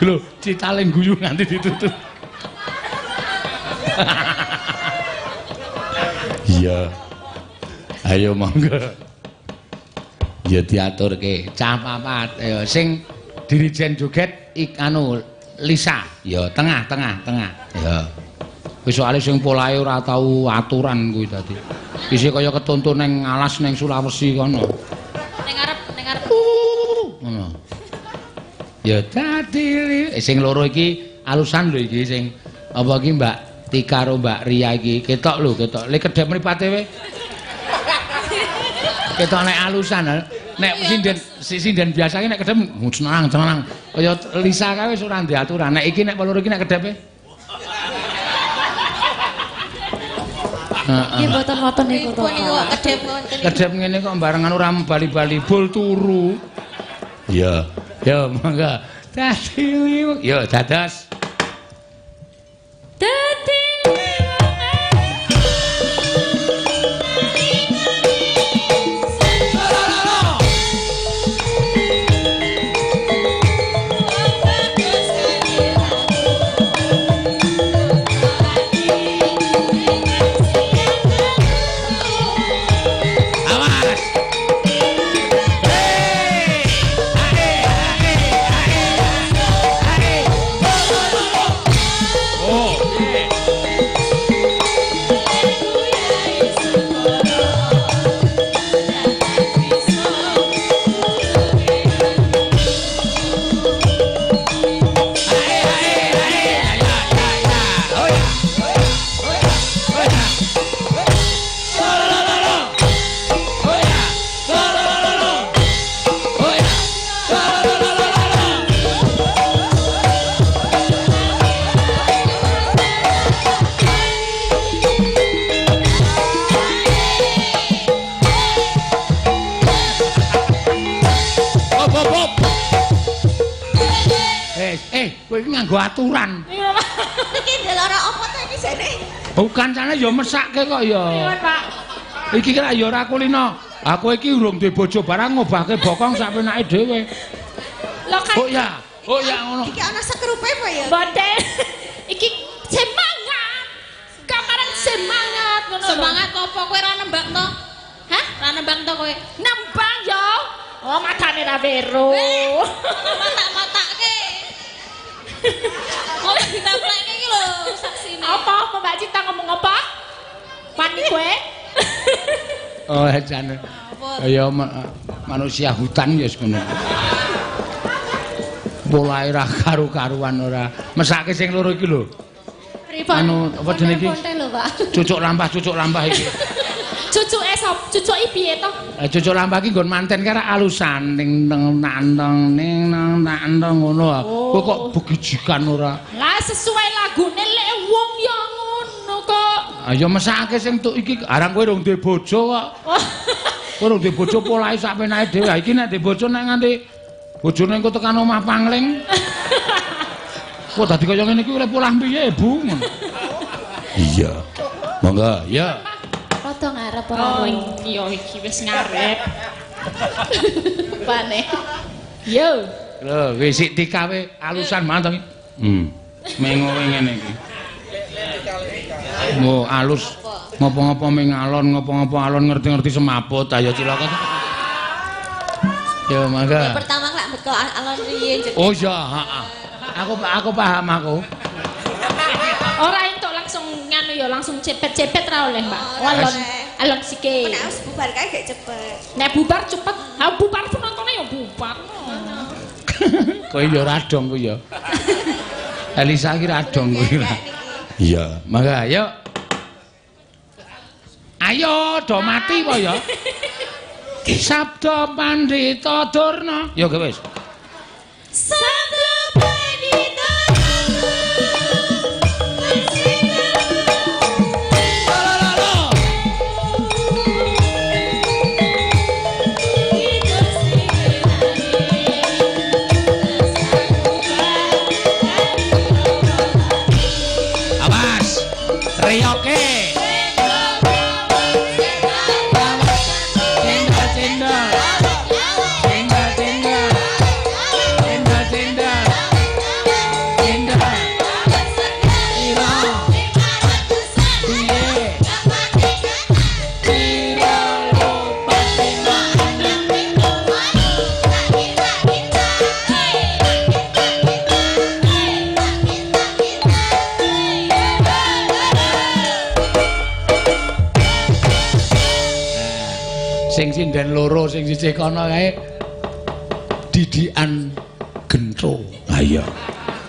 Lho, citale guyu nganti ditutup. Iya. Ayo monggo. Ya diaturke. Cah papat. Ayo sing dirijen joget anu Lisa. Ya tengah tengah tengah. Ya. Wis soalé sing polahe ora tau aturan kuwi dadi. Isih kaya ketuntun ning alas ning Sulawesi kono. Ning ngarep, ning ngarep. Ngono. Ya dadi sing loro iki alusan lho iki sing apa iki Mbak Tika karo Mbak Ria iki ketok lho, ketok. Le kedhep mripate we. Ketok nek alusan. Nek sinden sinden biasa nek kedep senang senang. Kaya Lisa kae wis ora ndek aturan. Nek iki nek peluru iki nek kedepe. Heeh. Nggih mboten wonten niku to. Kedep ngoten. Kedep ngene kok barengan ora bali-bali bol turu. Iya. Ya mangga. Dadi liwung. Ya dados. Dadi Awas. Hei. Ae, ae, ae, ae. Oh, piye? Ae, ae, ae, ya, ya, ya. Oh ya. Oh ya. Oh ya. Lo, lo, lo, lo. Oh ya. Lo, lo, lo, lo, lo. Oh ya. Lo, lo, lo, lo, lo, lo. Hop, hop, hop. Eh, kowe iki nganggo aturan. Iya, Pak. Iki ndelok apa ta iki jane? Bukan sana ya mesake kok ya. Iya, Pak. Iki kira ya ora kulino. Aku iki urung duwe bojo barang ngobahke bokong sak penake dhewe. Lho kan Oh ya, oh ya ngono. Iki ana sekrupe apa ya? mboten. Iki semangat. Gambaran semangat ngono lho. Semangat apa kowe ora nembang to? Hah? Ora nembang to kowe? Nembang yo. Oh, matane ra weru. Matak-matake. Kowe ditempleke iki lho saksine. Apa apa Mbak Cita ngomong apa? Wani kowe? Oh jane. Kaya manusia hutan ya wis ngono. Polahe ra karu-karuan ora. Mesake sing loro iki lho. Pripun? Anu apa jenenge iki? Pontel lho, Pak. Cucuk lampah iki. Cucuke sop, cucuke piye to? Cucuk lampah iki nggon manten karo alusan ning neng nanteng ning nang nanteng ngono. Oh. Kowe kok begijikan ora. Lah sesuai lagune lek wong ya ngono kok. Ayo mesake sing tuk iki arang kowe rung duwe bojo kok. Oh. Kowe rung duwe bojo polahe sak penake dhewe. Ha iki nek duwe bojo nek nganti bojone engko tekan omah pangling. Kok dadi kaya ngene iki oleh polah piye, Bu? Ngono. Iya. Monggo, ya. Rada ngarep ora. Oh iya iki wis ngarep. Pane. Yo. Lho, wis sik dikawe alusan banget to iki. Mengowe ngene iki. Oh, alus. Ngopo-ngopo ming alon, ngopo-ngopo alon ngerti-ngerti semaput. Ayo cilaka. Yo, mangga. Pertama lak beko alon riyen jenenge. Oh iya, heeh. Aku paham aku. Ora entuk langsung nganu ya, langsung cepet-cepet ra oleh, Mbak. Oh, ora Alon oleh. alon sike. Nek wis bubar kae gak cepet. Nek bubar cepet, ha bubar penontonnya ya bubar. Kowe ya ora dong kowe ya. Elisa iki ra dong kowe. Iya, mangga ayo. Ayo do mati apa ya? Sabda Pandhita Durna. Ya oke wis. Sabda Pandita. Awas. Reyoke. Cendol cendol. Cendol cendol. Cendol cendol. Cendol. Ira. Piye? Pira lupa lima. Sing sinden loro, sing siji kono kae didikan gentro. Ha iya.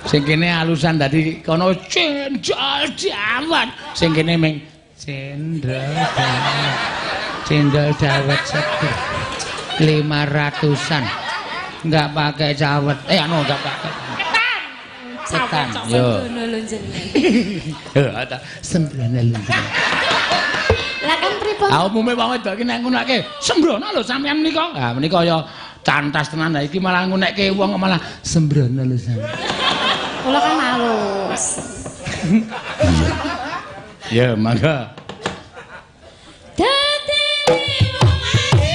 Sing kene alusan dadi kono cendol dawet. Sing kene ming cendol dawet. Cendol dawet seger. 500-an. Enggak pakai cawet. Eh anu enggak pakai. Ketan. Ketan. Cawet, Yo. Ngono lho jenengan. Heeh, sembrono lho. Lah kan pripun? Ah umume wong wedok iki nek ngunake sembrono lho sampean menika. Ha menika ya cantas tenan. Lah iki malah ngunekke wong malah sembrono lho sampean. Kula kan halus. Ya, mangga. Dadi wong ayu.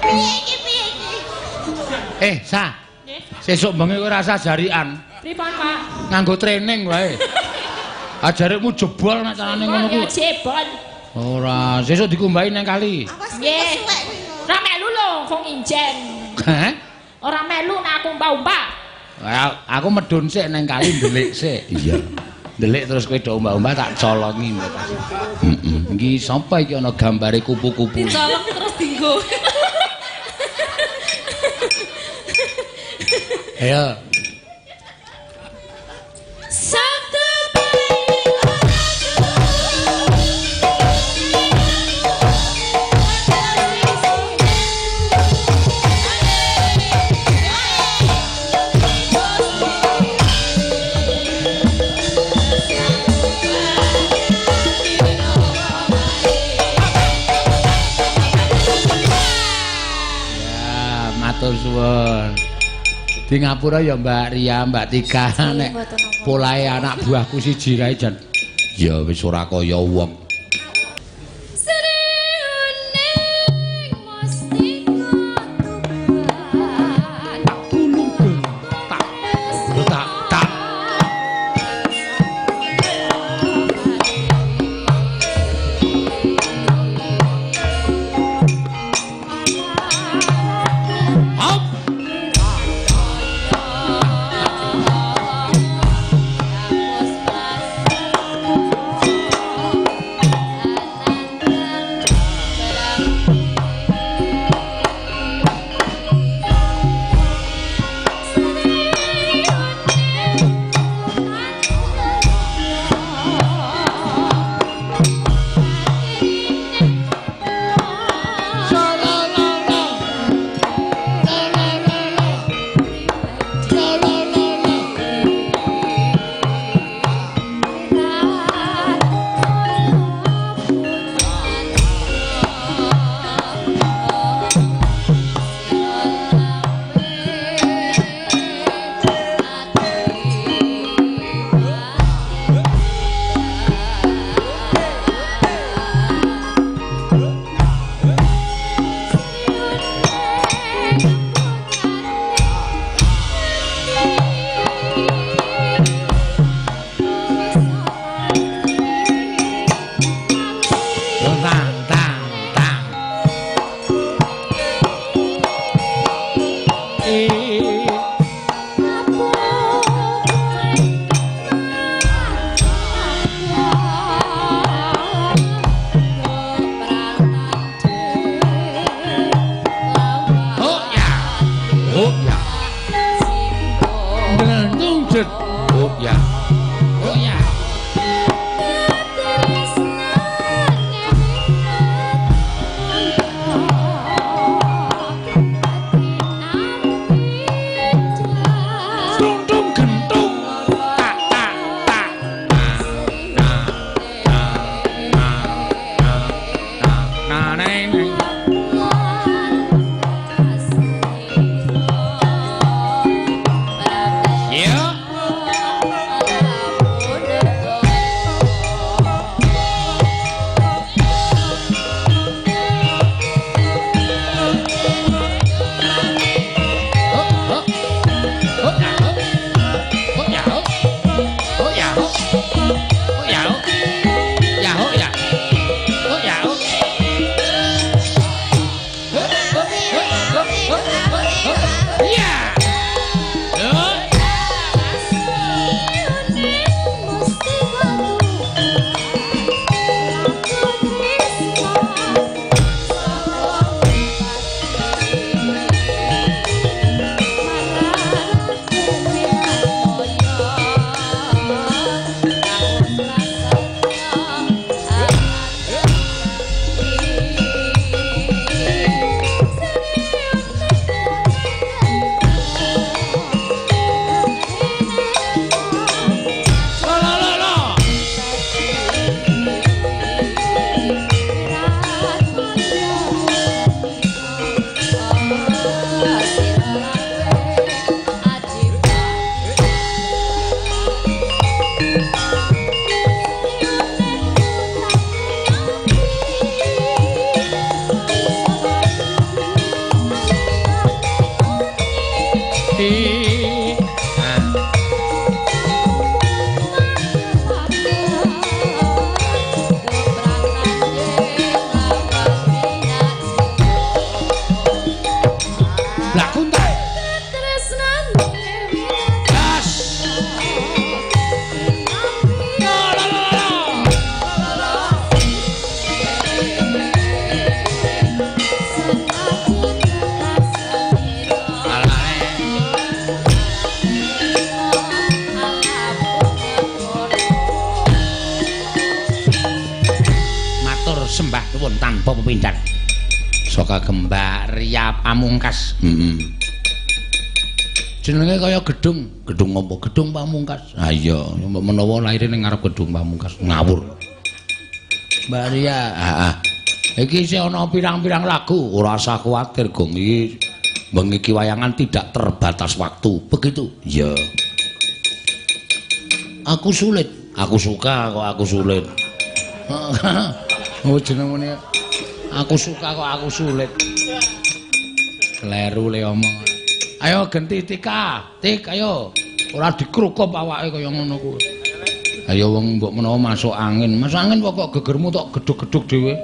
Piye iki piye iki? Eh, Sa. Nggih. Sesuk bengi kowe rasa jarian. Pripun, Pak? Nganggo training wae. Ajarikmu jebol nek carane ngono Ya kuwi. jebol. Ora, sesuk dikumbahi nang kali. Awas Nggih. kesuwek kuwi. Ora melu lho kok nginjen. Heh? Ora melu nek aku umbah-umbah. Aku medun sik nang kali ndelik sik. Iya. Ndelik terus kowe do umbah-umbah tak colongi. Heeh. Iki sapa iki ana gambare kupu-kupu. Dicolong terus dinggo. Ayo. Sabtu Ya, matur suwun. Di ngapura ya Mbak Ria, Mbak Tika nek mboten napa. polahe anak buahku siji kae jan. Ya wis ora kaya wong. Sri uning mustika Tuban. Tulung tak tak tak. Hop. Sembah nuwun tanpa pepindhan. Saka Gembak Ria Pamungkas. Heeh. Jenenge kaya gedung, gedung apa? Gedung Pamungkas. Ha iya, mbok menawa laire ning ngarep gedung Pamungkas ngawur. Mbak Ria, heeh. Iki isih ana pirang-pirang lagu, ora usah kuwatir, Gong. Iki bengi iki wayangan tidak terbatas waktu. Begitu? Iya. Aku sulit. Aku suka kok aku sulit. Oh jenengane aku suka kok aku sulit. Kleru le omong. Ayo genti Tika, Tik ayo. Ora dikrukup awake kaya ngono kuwi. Ayo wong mbok menawa masuk angin. Masuk angin kok gegermu tok gedhug-gedhug dhewe.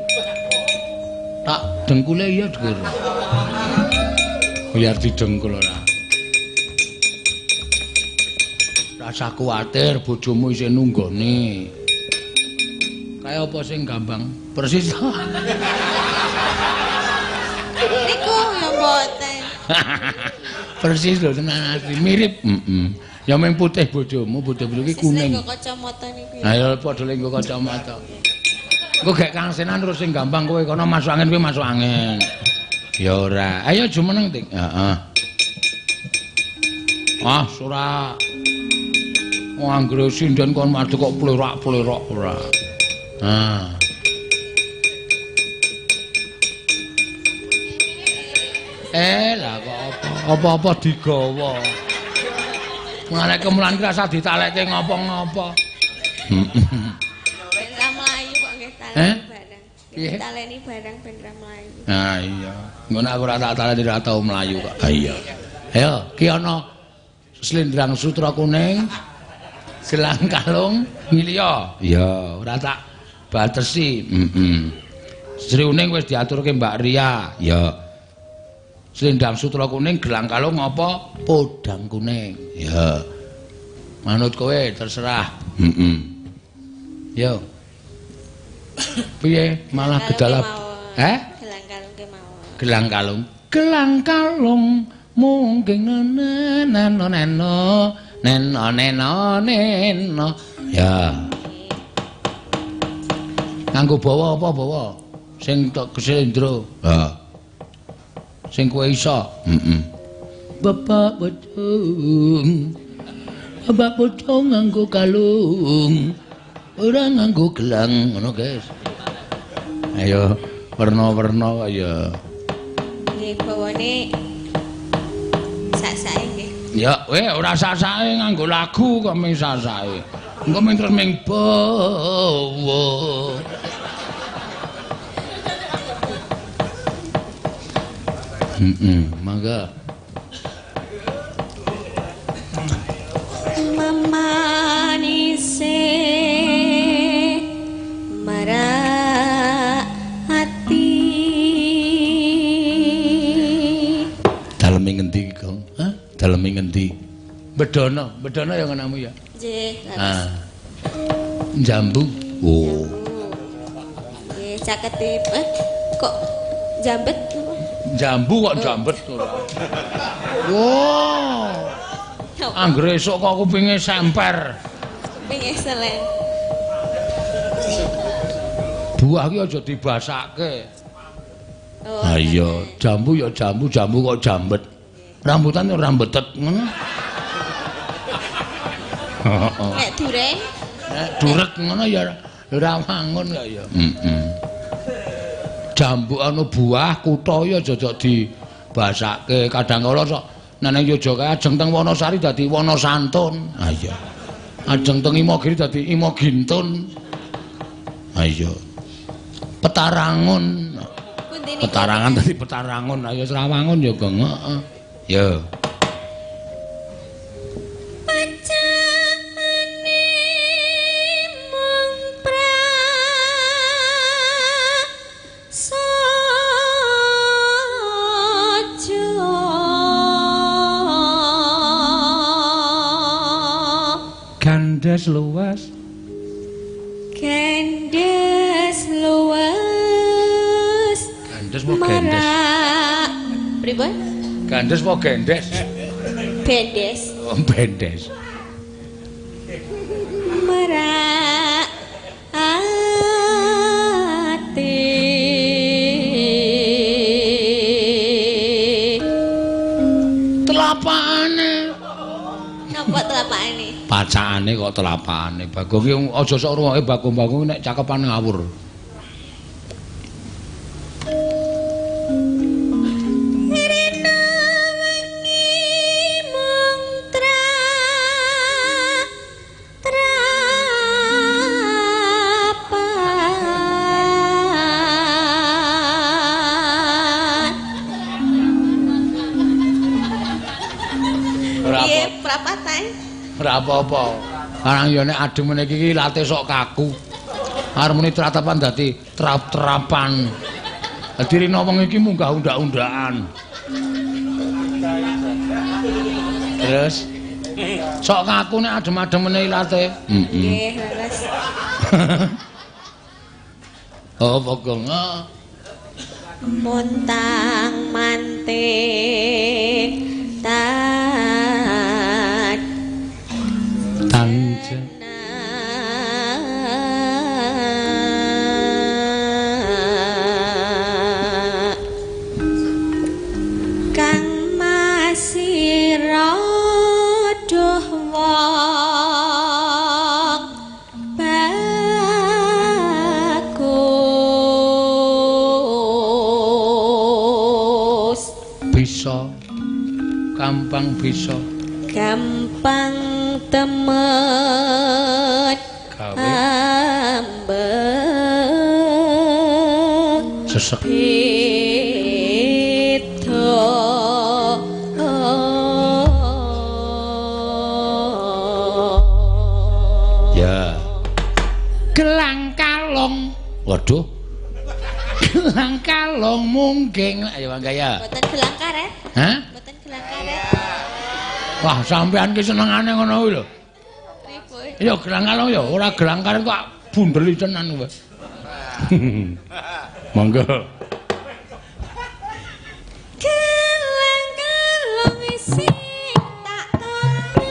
Tak dengkule iya geger. Biar didengkul ora. Rasa kuwatir bojomu isih nunggone. Kaya apa sing gambang? Persis. Niku ya mboten. Persis lho tenan asli mirip. Heeh. Ya mung putih bojomu, bojomu iki kuning. Persis kacamata niku. Ha ya padha lek nggo kacamata. Engko gek Kang Senan terus sing gambang kowe kono masuk angin kowe masuk angin. Ya ora. Ayo jumeneng Tik. Heeh. Ah, ora. Wong anggere sinden kon madhep kok plerak-plerok ora. Ah. Lah kok apa? Apa-apa digawa. Mulane kemulan ki rasa ditalekke ngopo-ngopo. Ben ra mlayu kok nggih taleni barang. Piye? Taleni barang ben ra mlayu. Ah iya. Ngono aku ora tak taleni ora tau mlayu kok. Ah iya. Ayo, ki ana selendang sutra kuning, gelang kalung ngiliya. Iya, ora tak batesi. Heeh. Sri Uning wis diaturke Mbak Ria. Ya. Selendang sutra kuning, gelang kalung apa? Podang kuning. Ya. Manut kowe terserah. Heeh. Yo. Piye malah gedalap? Heh? Gelang kalung kemawon. Gelang kalung. Gelang kalung mungkin neno neno neno neno neno. Ya. Nganggo bawa apa bawa? Sing tok keselendro. Ha. Sing kowe iso. Heeh. Bapak bocong. Bapak bocong nganggo kalung. Ora nganggo gelang ngono, guys. Ayo werna-werna kok ya. Nggih, bawane sak-sake nggih. Ya, weh ora sak-sake nganggo lagu kok ming sak-sake. Engko ming terus ming bawa. Heeh, mangga. Memanise marak ati. Daleme ngendi, Gong? Hah? Daleme ngendi? Bedono, bedono ya ngonamu ya? Nggih, ah. Jambu. Oh. Nggih, cakete kok jambet? Jambu kok jambet ora. Wow. Anggere esuk kok kupinge semper. Kupinge selen. Buah ki aja dibasake. Oh. Ha iya, jambu ya jambu, jambu kok jambet. Rambutan ya rambetet ngono. Heeh. Nek duren, nek duret ngono ya ora wangun kok ya. Heeh. Jambu ana buah kutha ya aja dibasake. Kadang kala sok nang Yogyakarta kae ajeng teng Wonosari dadi Wonosantun. Ha iya. Ajeng teng Imogiri dadi Imogintun. Ha iya. Petarangun. Petarangan dadi Petarangun. Ha ya Srawangun ya, Gong. Heeh. Ya. Pacane mung prasaja. Gandes luas. Gandes luas. Gandes apa gendes? Pripun? Gandes apa gendes? Bendes. Oh, bendes. Merak ati. Pacakane kok telapane. Bagong ki aja sok rungokke Bagong-bagong nek cakepan ngawur. Rena wengi mung trapan. Ora Piye prapatan? Ora apa-apa. Karang ya nek adem meneh iki late sok kaku. Arep muni tratapan dadi trap-trapan. Dadi rina wong iki munggah undak-undakan. Terus sok kaku nek adem-adem meneh ilate. Heeh. Nggih, leres. Oh, Bagong. Ah. Montang manting tan Tanja. Kang masira duh wong bagus Bisa. Gampang bisa. Gampang temen Gawe ambek sesek. beda. Ya. Gelang kalong. Waduh. Gelang kalong mungging. Ayo Bang Gaya. Mboten gelang karet, Hah? mboten gelang karet. Wah, sampean ki senengane ngono kuwi lho. Pripun? Ya gelang kalong ya, ora gelang karet kok bundeli tenan kowe. Monggo. Gelang kalong sing tak tondo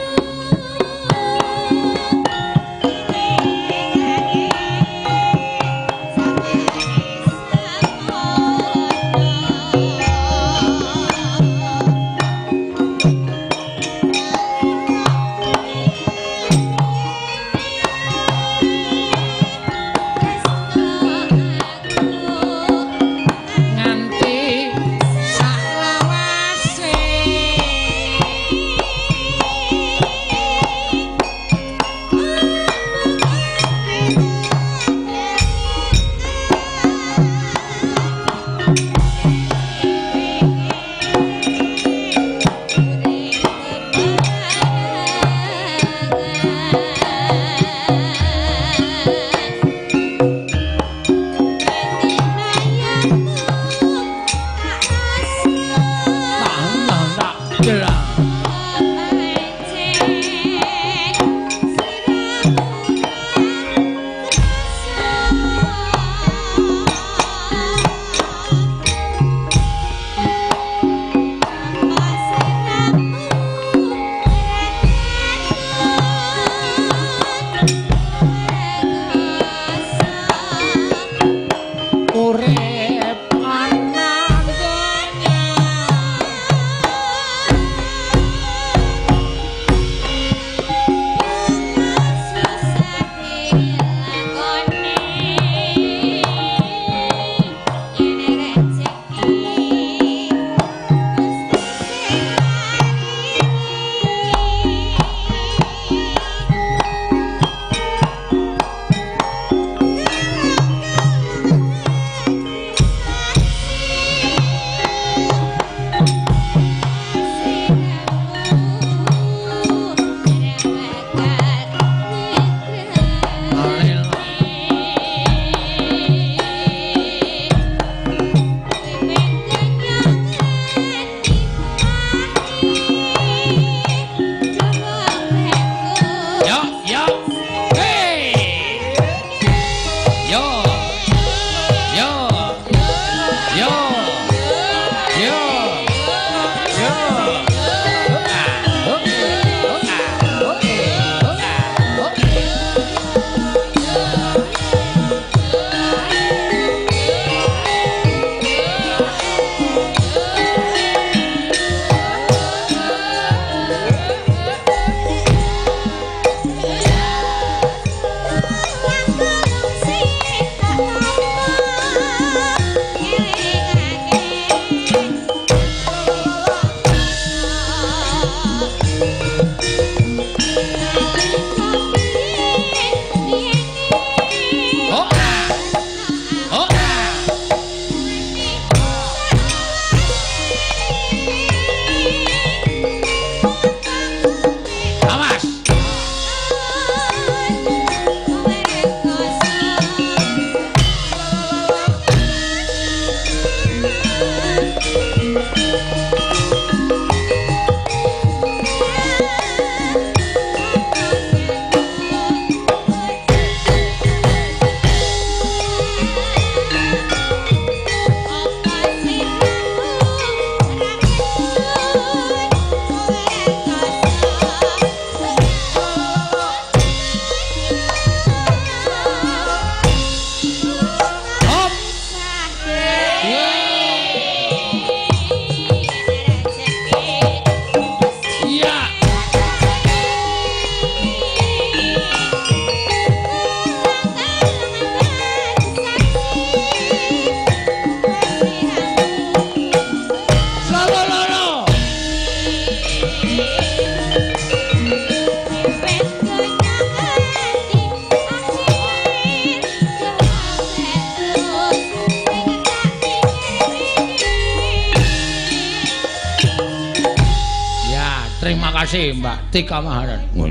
kasih Mbak Tika Maharani.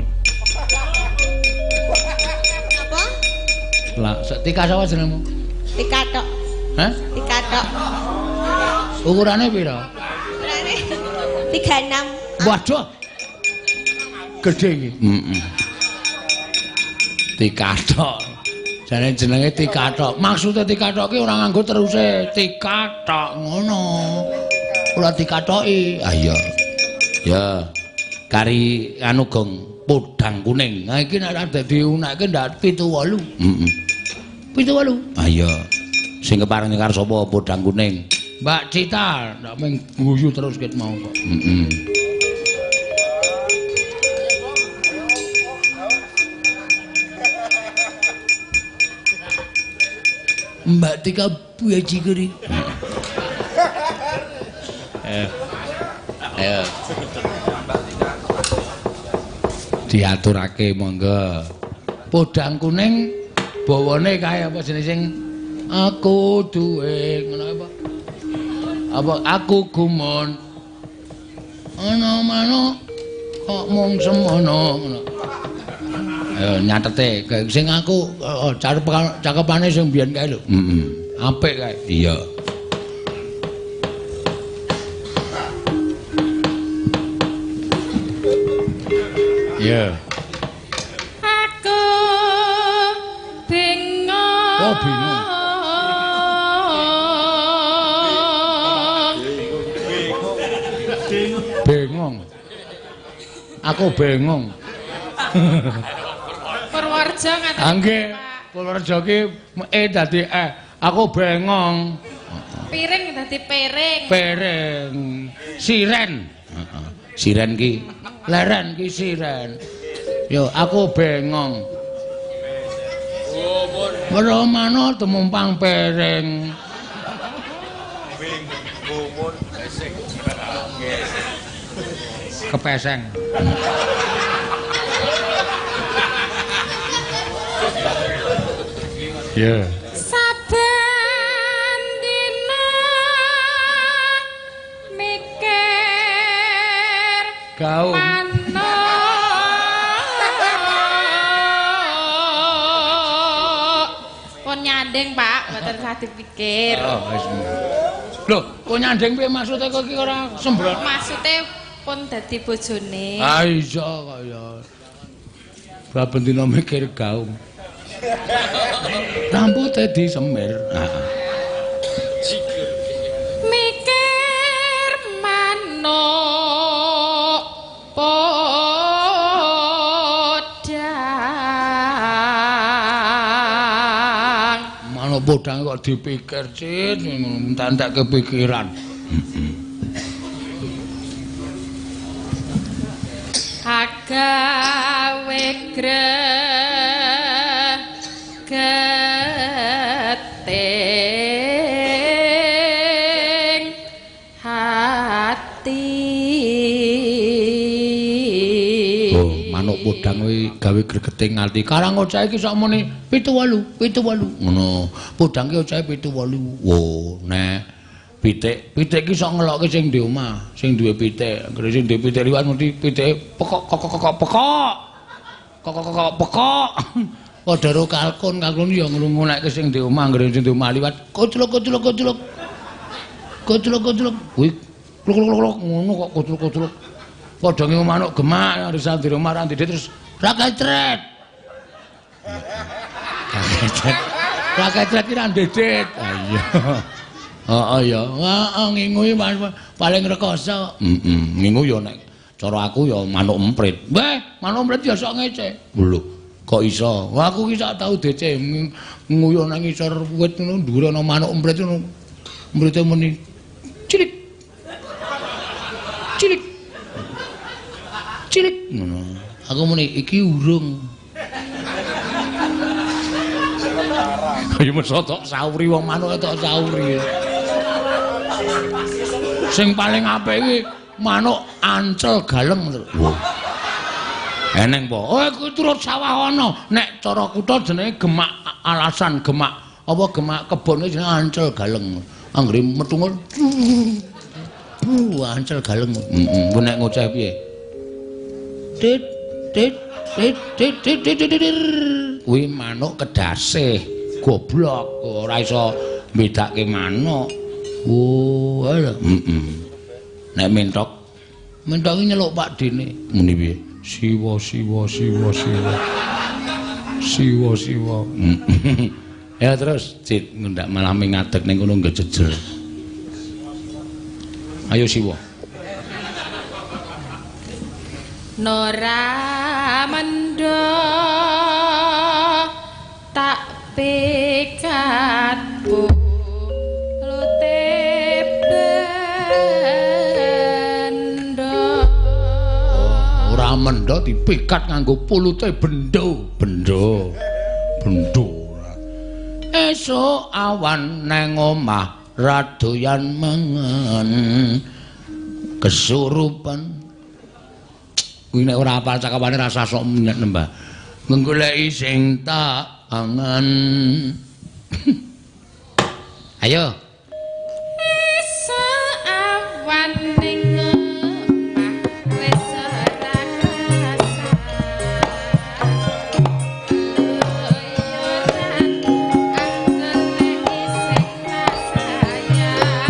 Apa? Lah, Tika sapa jenengmu? Tika tok. Hah? Tika tok. Ukurane pira? Ukurane 36. Waduh. Gedhe iki. Heeh. Tika tok. Jane jenenge Tika tok. Maksude Tika tok ki ora nganggo teruse Tika tok ngono. Ora dikatoki. Ah iya. Ya. Kari anu gong podang kuning. Nah iki nek ora dadi unekke ndak 78. Heeh. 78. Ah iya. Sing kepareng nyekar sapa podang kuning? Mbak Cita, ndak mung guyu terus ket mau kok. Heeh. Mbak Tika bajigeri. Ayo. Ayo. Diaturake monggo. Podang kuning bawane kae apa jenenge sing aku duwe ngono apa? Apa aku gumun. Ana manuk kok mung semono ngono. Ayo nyatete sing aku cakepane sing biyen kae lho. Heeh. Apik kae. Iya. Iya. Aku bingung. Oh, bingung. Bengong. Aku bengong. Purworejo ngaten. Nggih, Purworejo ki e dadi e. Aku bengong. Piring dadi piring. Piring. Siren. Heeh. Siren ki leren ki siren. Yo aku bengong. Weruh manuk tumumpang piring. Kepeseng. Iya. Saben dina mikir gaung manuk. Pun nyanding, Pak, mboten usah dipikir. Oh, wis. Lho, kok nyanding piye maksude kok iki ora sembrot? Maksude pun dadi bojone. Ah iya kok ya. Saben dina mikir gaung. Rambute disemir. Heeh. Mikir manuk podang. Manuk podang kok dipikir, Cit, entek-entek kepikiran. Agawe gregeting hati. Oh, manuk podang kuwi gawe gregeting ati. Karang ocahe iki sak muni 78, 78. Ngono. Podang ki ocahe 78. Wo, nek pitik, pitik ki sok ngelokke sing di omah, sing duwe pitik. Anggere sing duwe pitik liwat mesti pitike pekok kok kok kok pekok. Kok kok kok pekok. Padha karo kalkun, kalkun ya ngrungokke sing di omah, anggere sing di omah liwat koclok koclok koclok. Koclok koclok. Kuwi kluk kluk kluk ngono kok koclok koclok. Padha ngingu manuk gemak harus di omah ra ndek terus ra kecret. Ra kecret. Ra kecret ki ra ndedet. Ah iya. Heeh ya. Heeh ngingu iki paling rekoso. Heeh, ngingu ya nek cara aku ya manuk emprit. Weh, manuk emprit ya sok ngece. Lho, kok iso? Wah, aku ki sak tau DC nguyuh nang ngisor wit ngono dhuwure ana manuk emprit ngono. Emprite muni cilik. Cilik. Cilik ngono. Aku muni iki urung. Kaya meso tok sauri wong manuk tok sauri. Sing paling apik iki manuk ancel galeng. Wah. Eneng po. Oh, iku turut sawah ana. Nek cara kutha jenenge gemak alasan gemak. Apa gemak kebon iki jenenge ancel galeng. Anggere metu ngono. Ancel galeng. Heeh, nek ngoceh piye? Tit tit tit tit tit tit tit. Kuwi manuk kedasih. Goblok, ora iso mbedake manuk. Oh, alah. Heeh. Nek mentok, mentok iki nyeluk Pak Dene. Muni piye? Siwa siwa siwa siwa. Siwa siwa. Ya terus, Cit, ngendak malah ngadeg ning kono ngejejer. Ayo siwa. Nora mendo tak pikat pulute bendo. Ora mendo dipikat nganggo pulute bendo, bendo. Bendo. Esuk awan nang omah radoyan mengen kesurupan. Kuwi nek ora apal cakawane rasa sok nembah. Nggoleki sing tak angen. Ayo. Esuk awan ning omah wis ora kerasa. Keluyuran anggoleki sing tak sayang.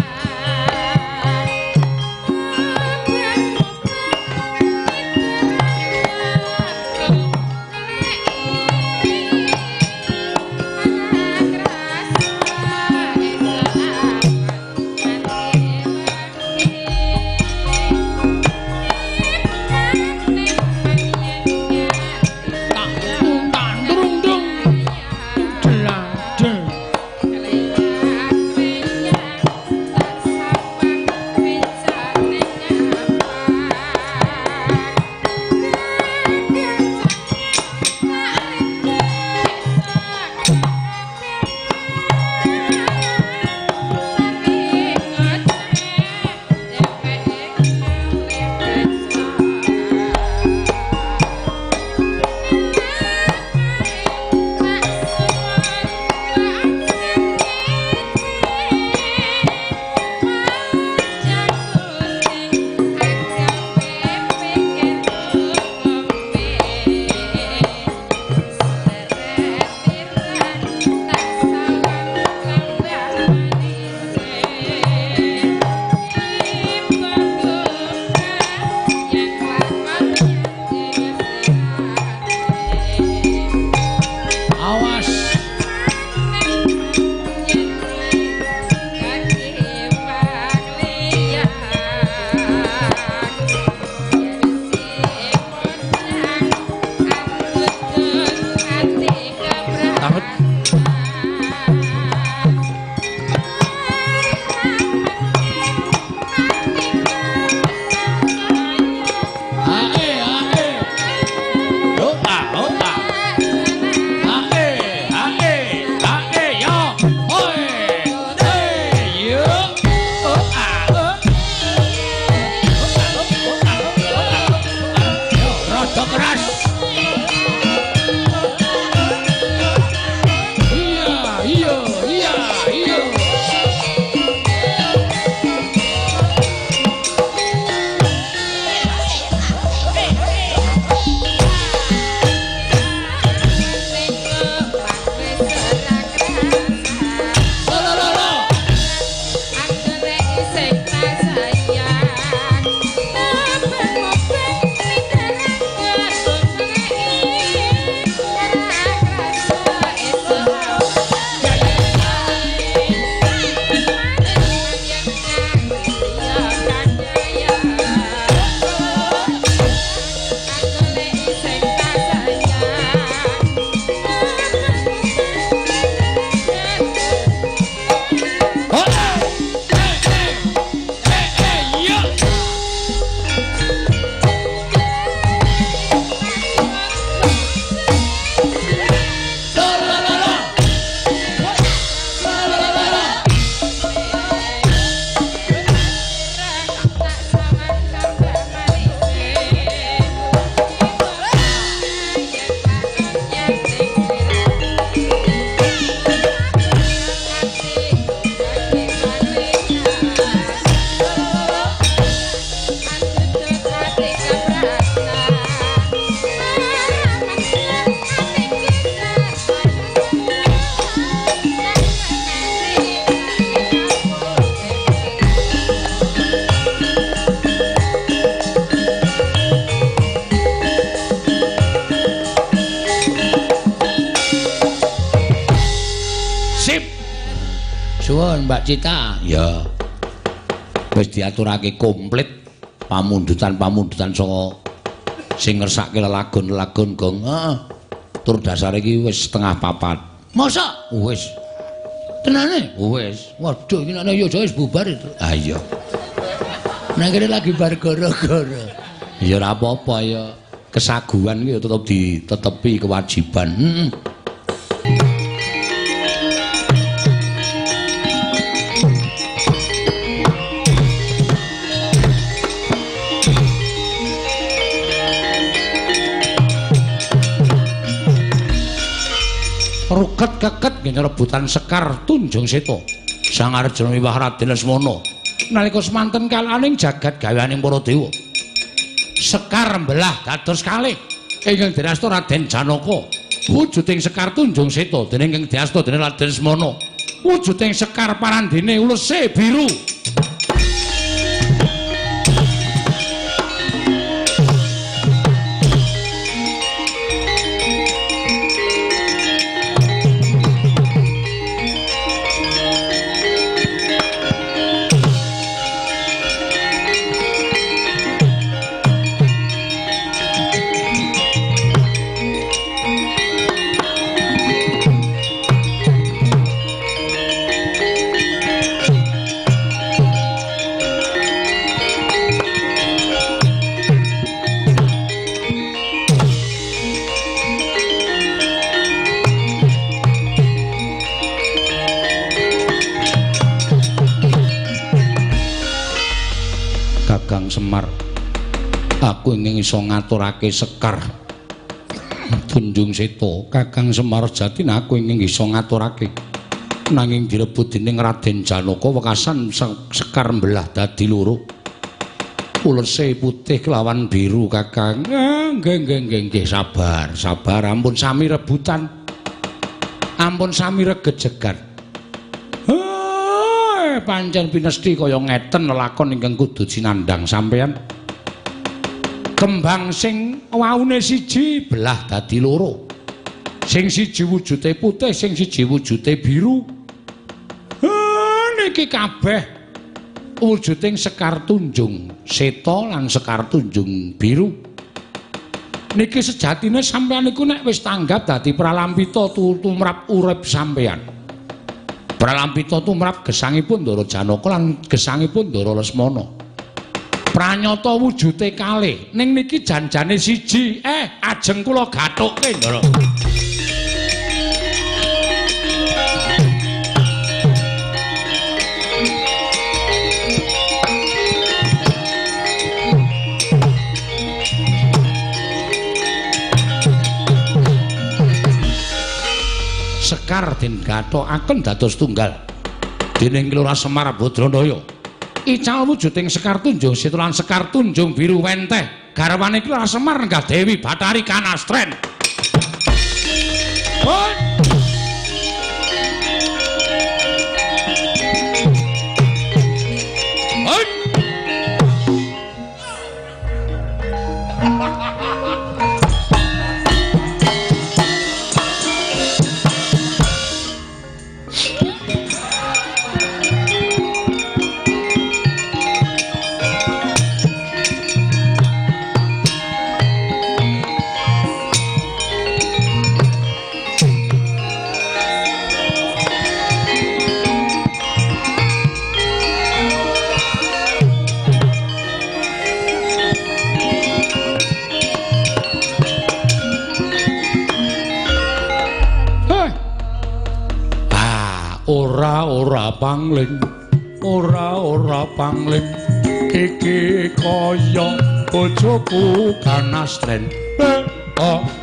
Suwun Mbak Cita. Ya. Wis diaturake komplit pamundutan-pamundutan saka sing ngersake lelagon-lelagon gong. Heeh. Tur dasare iki wis 3:30. Masa? Wis. Tenane? Wis. Waduh, iki nek yo wis bubar itu. Ah iya. Nang kene lagi bar gara-gara. Ya ora apa-apa ya. Kesaguhan iki ya tetep ditetepi kewajiban. Heeh. Ruket keket ngene rebutan Sekar Tunjung Seta. Sang Arjuna miwah Raden Lesmana. Nalika semanten kalaning jagat gaweaning para dewa. Sekar mbelah dados kalih ingkang dirasta Raden Janaka. Wujuding Sekar Tunjung Seta dening ingkang diasta dening Raden Lesmana. Wujuding Sekar parandene ulese biru. Kakang Semar, aku ingin iso ngaturake Sekar Tunjung Seta. Kakang Semar Jatin, aku ingin iso ngaturake, nanging direbut dening Raden Janaka wekasan Sekar mbelah dadi loro, ulese putih kelawan biru. Kakang, nggih nggih nggih nggih, sabar sabar, ampun sami rebutan, ampun sami regejegan. Pancen pinesti kaya ngeten lelakon ingkang kudu sinandhang sampeyan. Kembang sing waune siji belah dadi loro. Sing siji wujude putih, sing siji wujude biru. Niki kabeh wujuding Sekar Tunjung Seta lan Sekar Tunjung Biru. Niki sejatine sampeyan niku nek wis tanggap dadi pralampita tumrap urip sampeyan. Pralampita tumrap gesangipun Ndara Janaka lan gesangipun Ndara Lesmana. Pranyata wujude kalih, ning niki janjane siji. Ajeng kula gathukke, Ndara. Sekar den gathukaken dados tunggal dening Lurah Semar Badranaya. Ical wujuding Sekar Tunjung Seta lan Sekar Tunjung Biru wenteh garwane Lurah Semar nenggah Dewi Bathari Kanastren. Pun. Pun. Ora pangling, ora ora pangling, iki kaya bojoku Kanastren. Le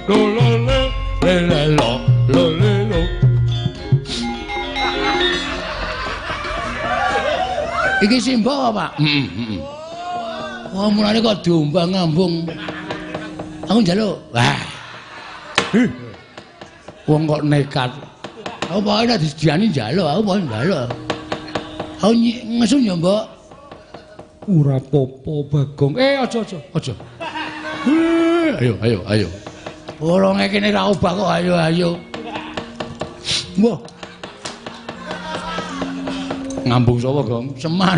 lo lo le le le lo lo le lo. Iki simbok apa, Pak? Heeh. Wah, mulane kok diombang ngambung. Aku njaluk. Wah. Wong kok nekat. Aku pokoke nek disediani njaluk, aku pokoke njaluk. Aku ngesun ya, Mbok. Ora apa-apa, Bagong. Aja aja, aja. Ayo, ayo, ayo. Ora ngekene ra obah kok, ayo, ayo. Mbah. Ngambung sapa, Gong? Semar.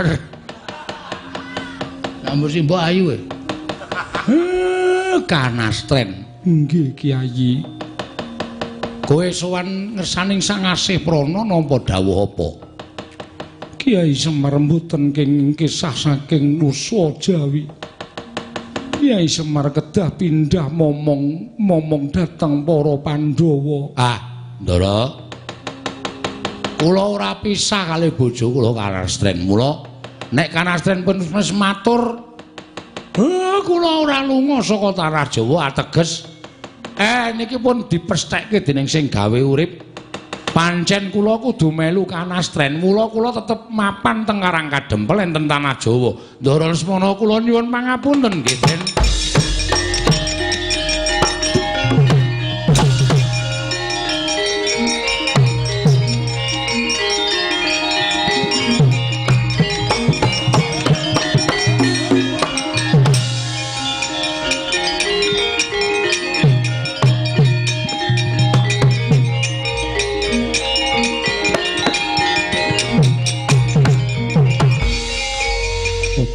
Ngambung simbok ayu e. Kanastren. Nggih, Kyai. Kowe sowan ngersaning Sang Asih Prana nampa dawuh apa? Kyai Semar mboten kenging kisah saking Nusa Jawi. Kyai Semar kedah pindah momong dhateng para Pandhawa. Ah, Ndara. Kula ora pisah kali bojo kula Kanastren. Mula nek Kanastren pun wis matur, kula ora lunga saka tanah Jawa ateges niki pun dipesthekke dening sing gawe urip. Pancen kula kudu melu Kanastren. Mula kula tetep mapan teng Karang Kadempel enten tanah Jawa. Ndara Lesmana kula nyuwun pangapunten nggih, Den.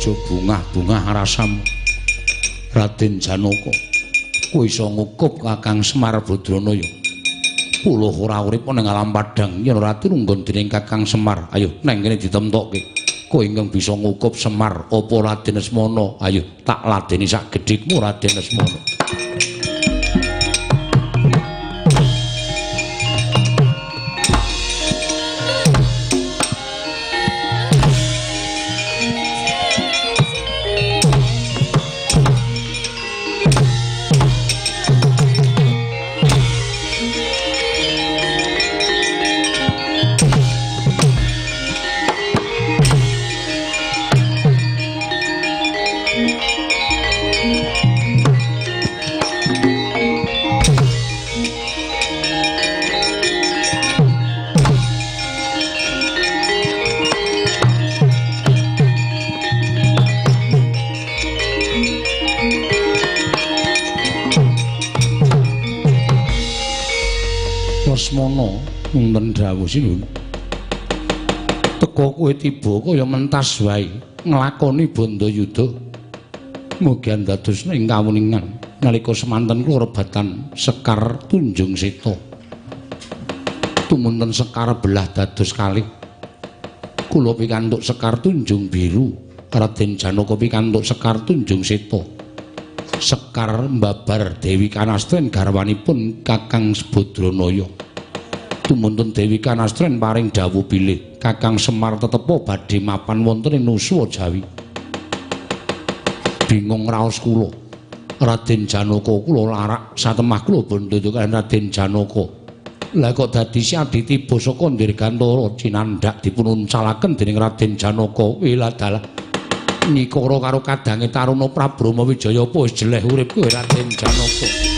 Bungah-bungah rasamu Raden Janaka, kowe iso ngukup Kakang Semar Badranaya. Puluh ora urip ning alam padhang yen ora tinunggon dening Kakang Semar. Ayo neng kene ditemtokke. Kowe ingkang bisa ngukup Semar apa Raden Lesmana? Ayo tak ladeni sak gedhikmu Raden Lesmana. Lesmana wonten dawuh sinuwun. Teka kowe tiba kaya mentas wae nglakoni bandayuda. Mugi dados ing kawuningan nalika semanten kula rebatan Sekar Tunjung Seta. Tumunten Sekar belah dados kalih. Kula pikantuk Sekar Tunjung Biru, Raden Janaka pikantuk Sekar Tunjung Seta. Sekar mbabar Dewi Kanastren garwanipun Kakang Badranaya. Tumunten Dewi Kanastren paring dawuh bilih Kakang Semar tetepa badhe mapan wonten ing Nusa Jawi. Bingung raos kula. Raden Janaka kula larak satemah kula bandha kaliyan Raden Janaka. Lah kok dadi siadi tiba saka Dirgantara cinandhak dipununcalaken dening Raden Janaka. Wiladalah nyikara karo kadange Taruna Prabrama Wijaya apa wis jeleh urip kowe Raden Janaka.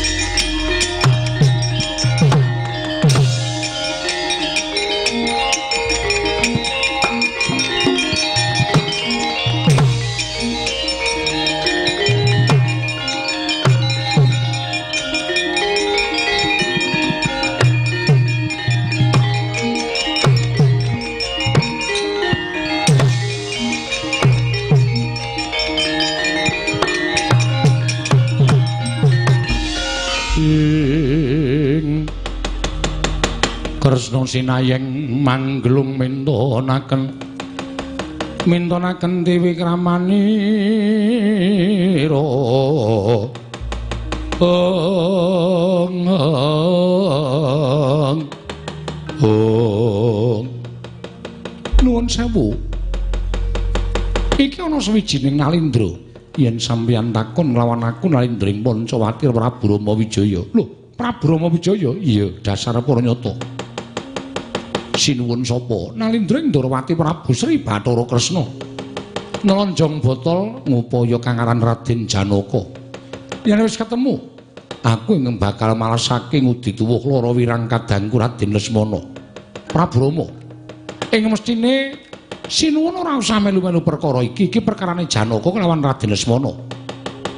Kresna sinayeng manggelung mintonaken mintonaken dewi kramanira. Ong ong. Nuwun sewu. Iki ana sawijining Nalindra. Yen sampeyan takon nglawan aku Nalindra ing Pancawati Prabu Rama Wijaya. Lho, Prabu Rama Wijaya? Iya, dasar para nyata. Sinuwun sapa? Nalindra ing Ndorowati Prabu Sri Bathara Kresna. Nelonjong botol ngupaya kang aran Raden Janaka. Yen wis ketemu, aku ingkang bakal malasake ngudi tuwuh lara wirang kadangku Raden Lesmana. Prabu Rama, ing mestine sinuwun ora usah melu-melu perkara iki, iki perkarane Janaka kelawan Raden Lesmana.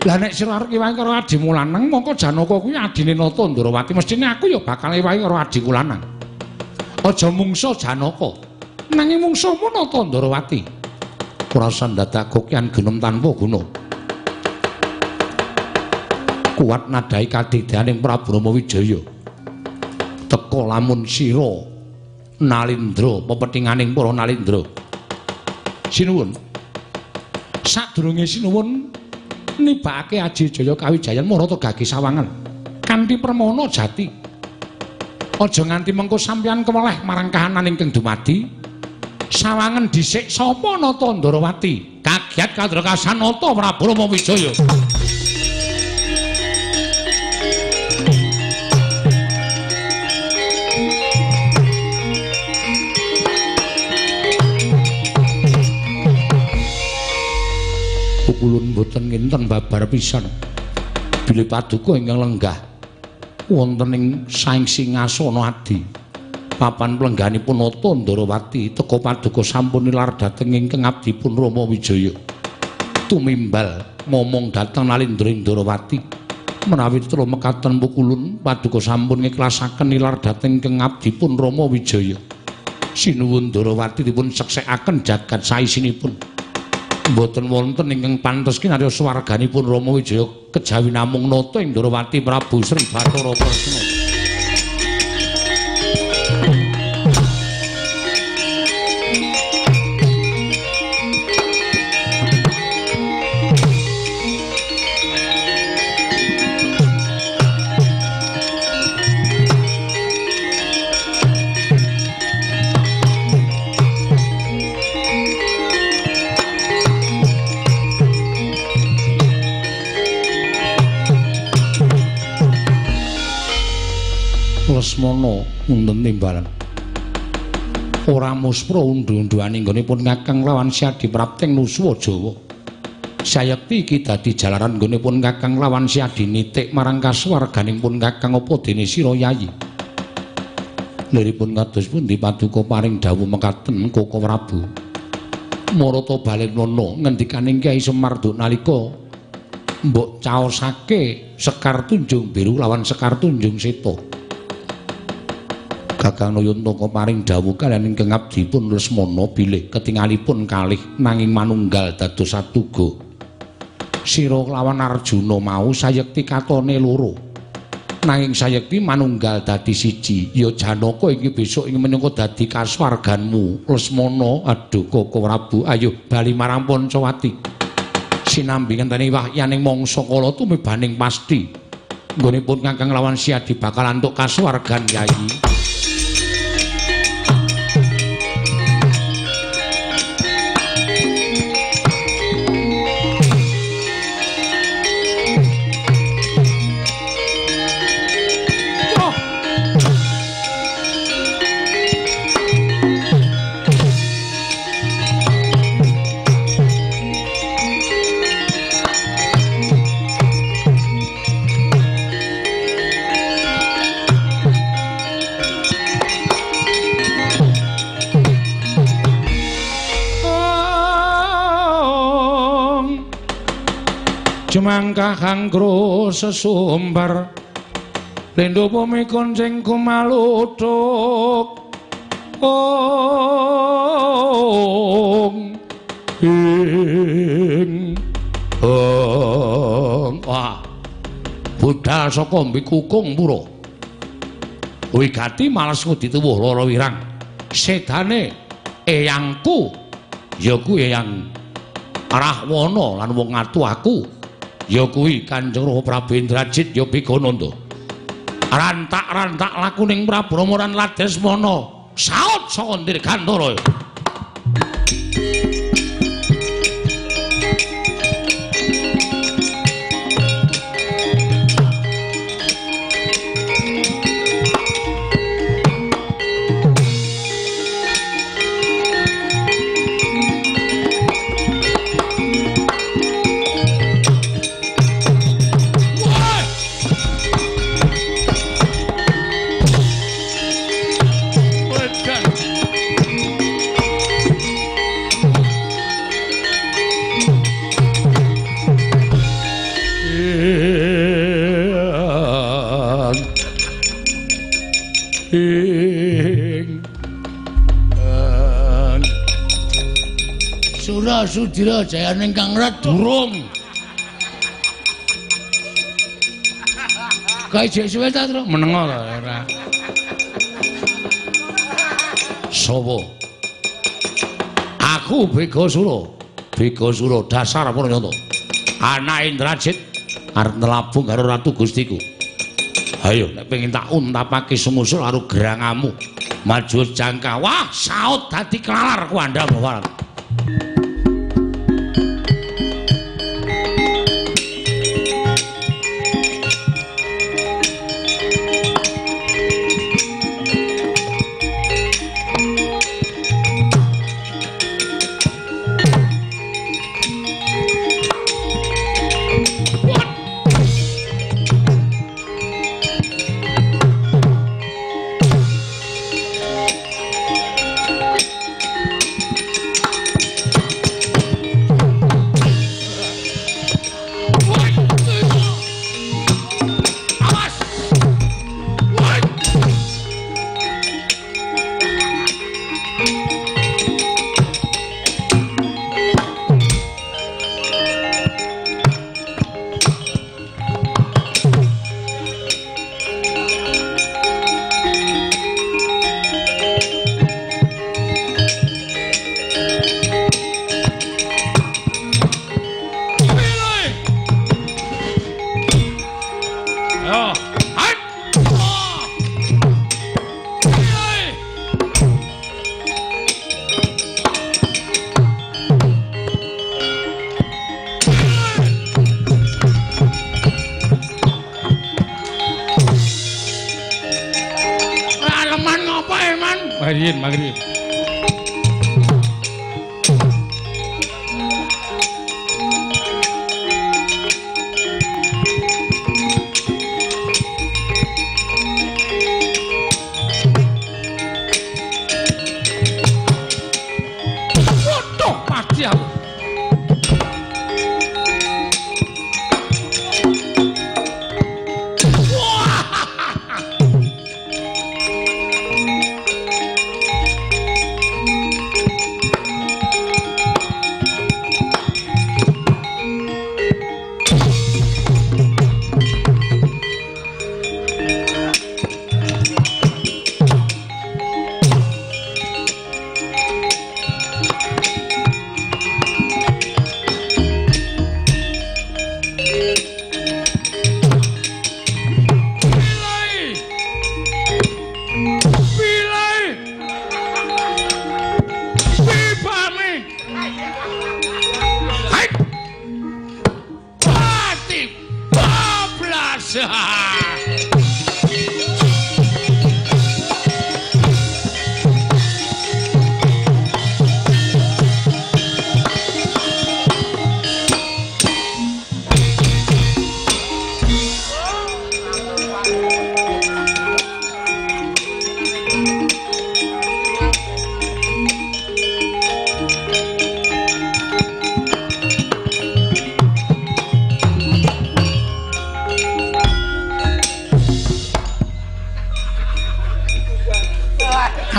Lah nek sira arep ewangi karo adimu lanang, mongko Janaka kuwi adine Nata Ndorowati, mestine aku ya bakal ewangi karo adhiku lanang. Aja mungsa Janaka. Nanging mung sapa Nata Ndarawati? Krasan dadak kokyan genem tanpa guna. Kuat nadai kadigdayaning Prabu Rama Wijaya. Teka lamun sira Nalindra pepethinganing para Nalindra. Sinuwun. Sadurunge sinuwun nibakake Aji Jaya Kawijayan marata gage sawangan kanthi permana jati. Aja nganti mengko sampeyan keweleh marang kahanan ingkang dumadi. Sawangan dhisik sapa Nata Ndarawati? Kagiat kadrakasan Nata Prabu Rama Wijaya. Pukulun boten nginten babar pisan. Bilih paduka ingkang lenggah wonten ing saing singasana adi. Papan plengganipun Nata Ndarawati teka paduka sampun nilar dhateng ingkang abdipun Rama Wijaya. Tumimbal momong dhateng Nalindra Ndarawati. Menawi telu mekaten pukulun paduka sampun ngiklasaken nilar dhateng ingkang abdipun Rama Wijaya. Sinuwun Ndarawati dipun seksekaken jagat saisinipun. Mboten wonten ingkang pantes kinarya swarganipun Rama Wijaya kejawi namung nata ing Ndarawati Prabu Sri Bathara Kresna. Lesmana wonten timbalan. Ora muspra undu-unduane nggonipun Kakang lawan Siadi prapting Nuswa Jawa. Sayekti iki dadi jalaran nggonipun Kakang lawan Siadi nitik marang kasuwarganing pun Kakang apa dene sira Yayi. Liripun kados pundi paduka paring dawuh mekaten Koko Prabu. Marata Balenana ngendikaning Kyai Semar duk nalika mbok caosake Sekar Tunjung Biru lawan Sekar Tunjung Seta. Kakang Nayantaka paring dawuh kaliyan ingkang abdipun Lesmana bilih ketingalipun kalih nanging manunggal dados satuga. Sira lawan Arjuna mau sayekti katone loro. Nanging sayekti manunggal dadi siji. Ya Janaka iki besok ing menyangka dadi kasuwarganmu Lesmana. Aduh Koko Prabu, ayo bali marang Pancawati. Sinambi ngenteni wahyaning mangsa kala tumibaning pasti. Nggonipun Kakang lawan Siadi bakal antuk kasuwargan Yayi. Jemangkah kangkro sesumbar lindhu bumi koncing kumaluthuk ong ing ong. Wah, budal saka Mbikukung Pura wigati males ngudi tuwuh lara wirang sedane eyangku ya kuwi Eyang Rahwana lan wong atu aku ya kuwi Kanjeng Rama Prabu Indrajit ya Bigananda. Rantak-rantak lakuning Prabu Rama lan Ladesmana saut saka Dirgantara. Sura Sudira jayaning Kang Rat durung. Kae jek suwe ta, Tru? Menengo ta ora. Sopo? Aku Begasura. Begasura dasar Purnyata. Anak Indrajit arep nlabung karo Ratu Gustiku. Ayo nek pengin tak untapake sumusul karo gerangamu. Maju jangka. Wah, saut dadi klalar kuandha bawaran. Mangrin. Waduh, pasti aku.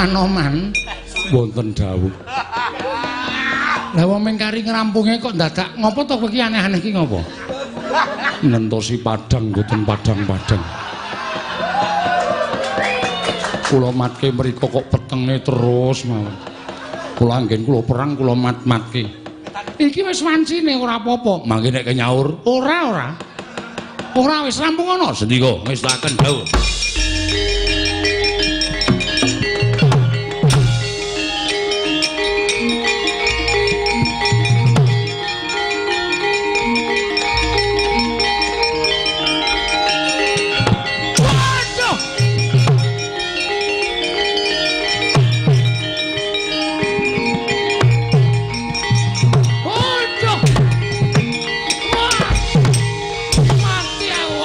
Anoman wonten dawuh. Lah wong mengkari ngrampunge kok dadak ngopo to kowe iki aneh-aneh iki ngopo? Nentosi padang mboten padang-padang. Kula matke mriko kok petenge terus mawon. Kula anggen kula perang kula mat-matke. Iki wis wancine ora apa-apa. Mangke nek nyaur, ora ora. Ora wis rampung ana sendika ngestaken dawuh. Mati aku.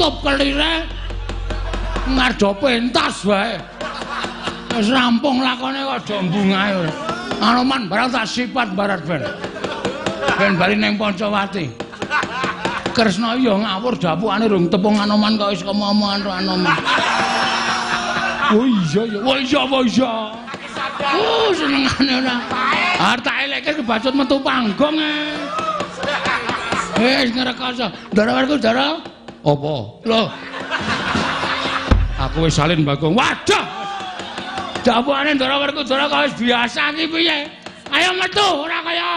Ditutup kelire. Ngarjo pentas wae. Wis rampung lakone kok aja mbungahe ora. Anoman barang tak sifat barat ben. Ben bali ning Pancawati. Kresna ya ngawur dapukane rung tepung Anoman kok wis kemomongan ro Anoman. Oh iya ya, oh iya, oh iya. Oh senengane ora. Arep tak elekke kebacut metu panggung e. Wis ngrekoso. Ndara warku ndara. Apa? Lho. Aku wis salin Bagong. Waduh. Dapukane Ndara Werkudara kok wis biasa iki piye? Ayo metu ora kaya.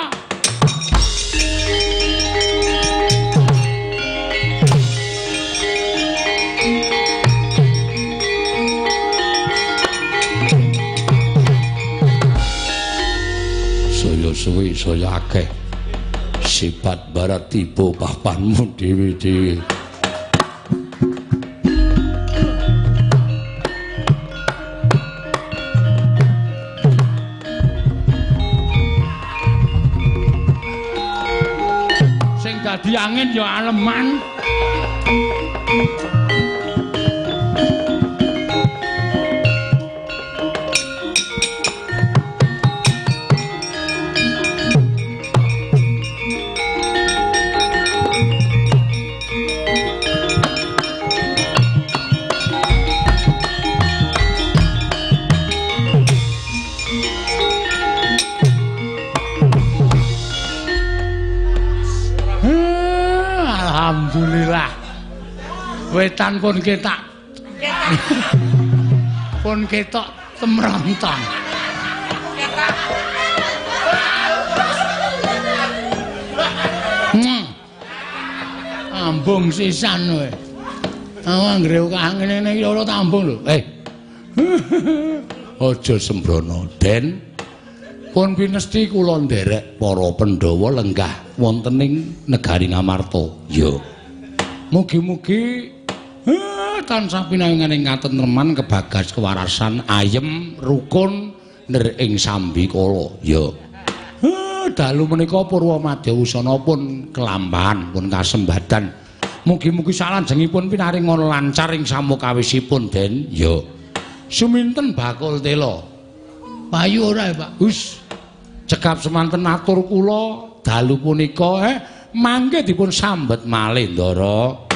Saya suwi saya akeh. Sifat barat tiba papanmu dhewe-dhewe. Sing dadi angin ya aleman. Alhamdulillah. Wetan pun ketak. Pun ketok temrontong. Ambung sisan kowe. Aku anggere ngene iki ora tambung lho. Aja sembrono, Den. Pun pinesti kula nderek para Pandhawa lenggah wonten ing negari Ngamarta. Ya. Mugi-mugi tansah pinangan ing katentreman, kebagas kewarasan, ayem, rukun ner ing sambikala. Ya. Dalu menika Purwa Madya wusana pun kelampahan, pun kasembadan. Mugi-mugi salajengipun pinaringan lancar ing samukawisipun, Den. Ya. Suminten bakul tela. Payu ora ya, Pak? Hus. Cekap semanten atur kula dalu punika mangke dipun sambet malih, Ndara.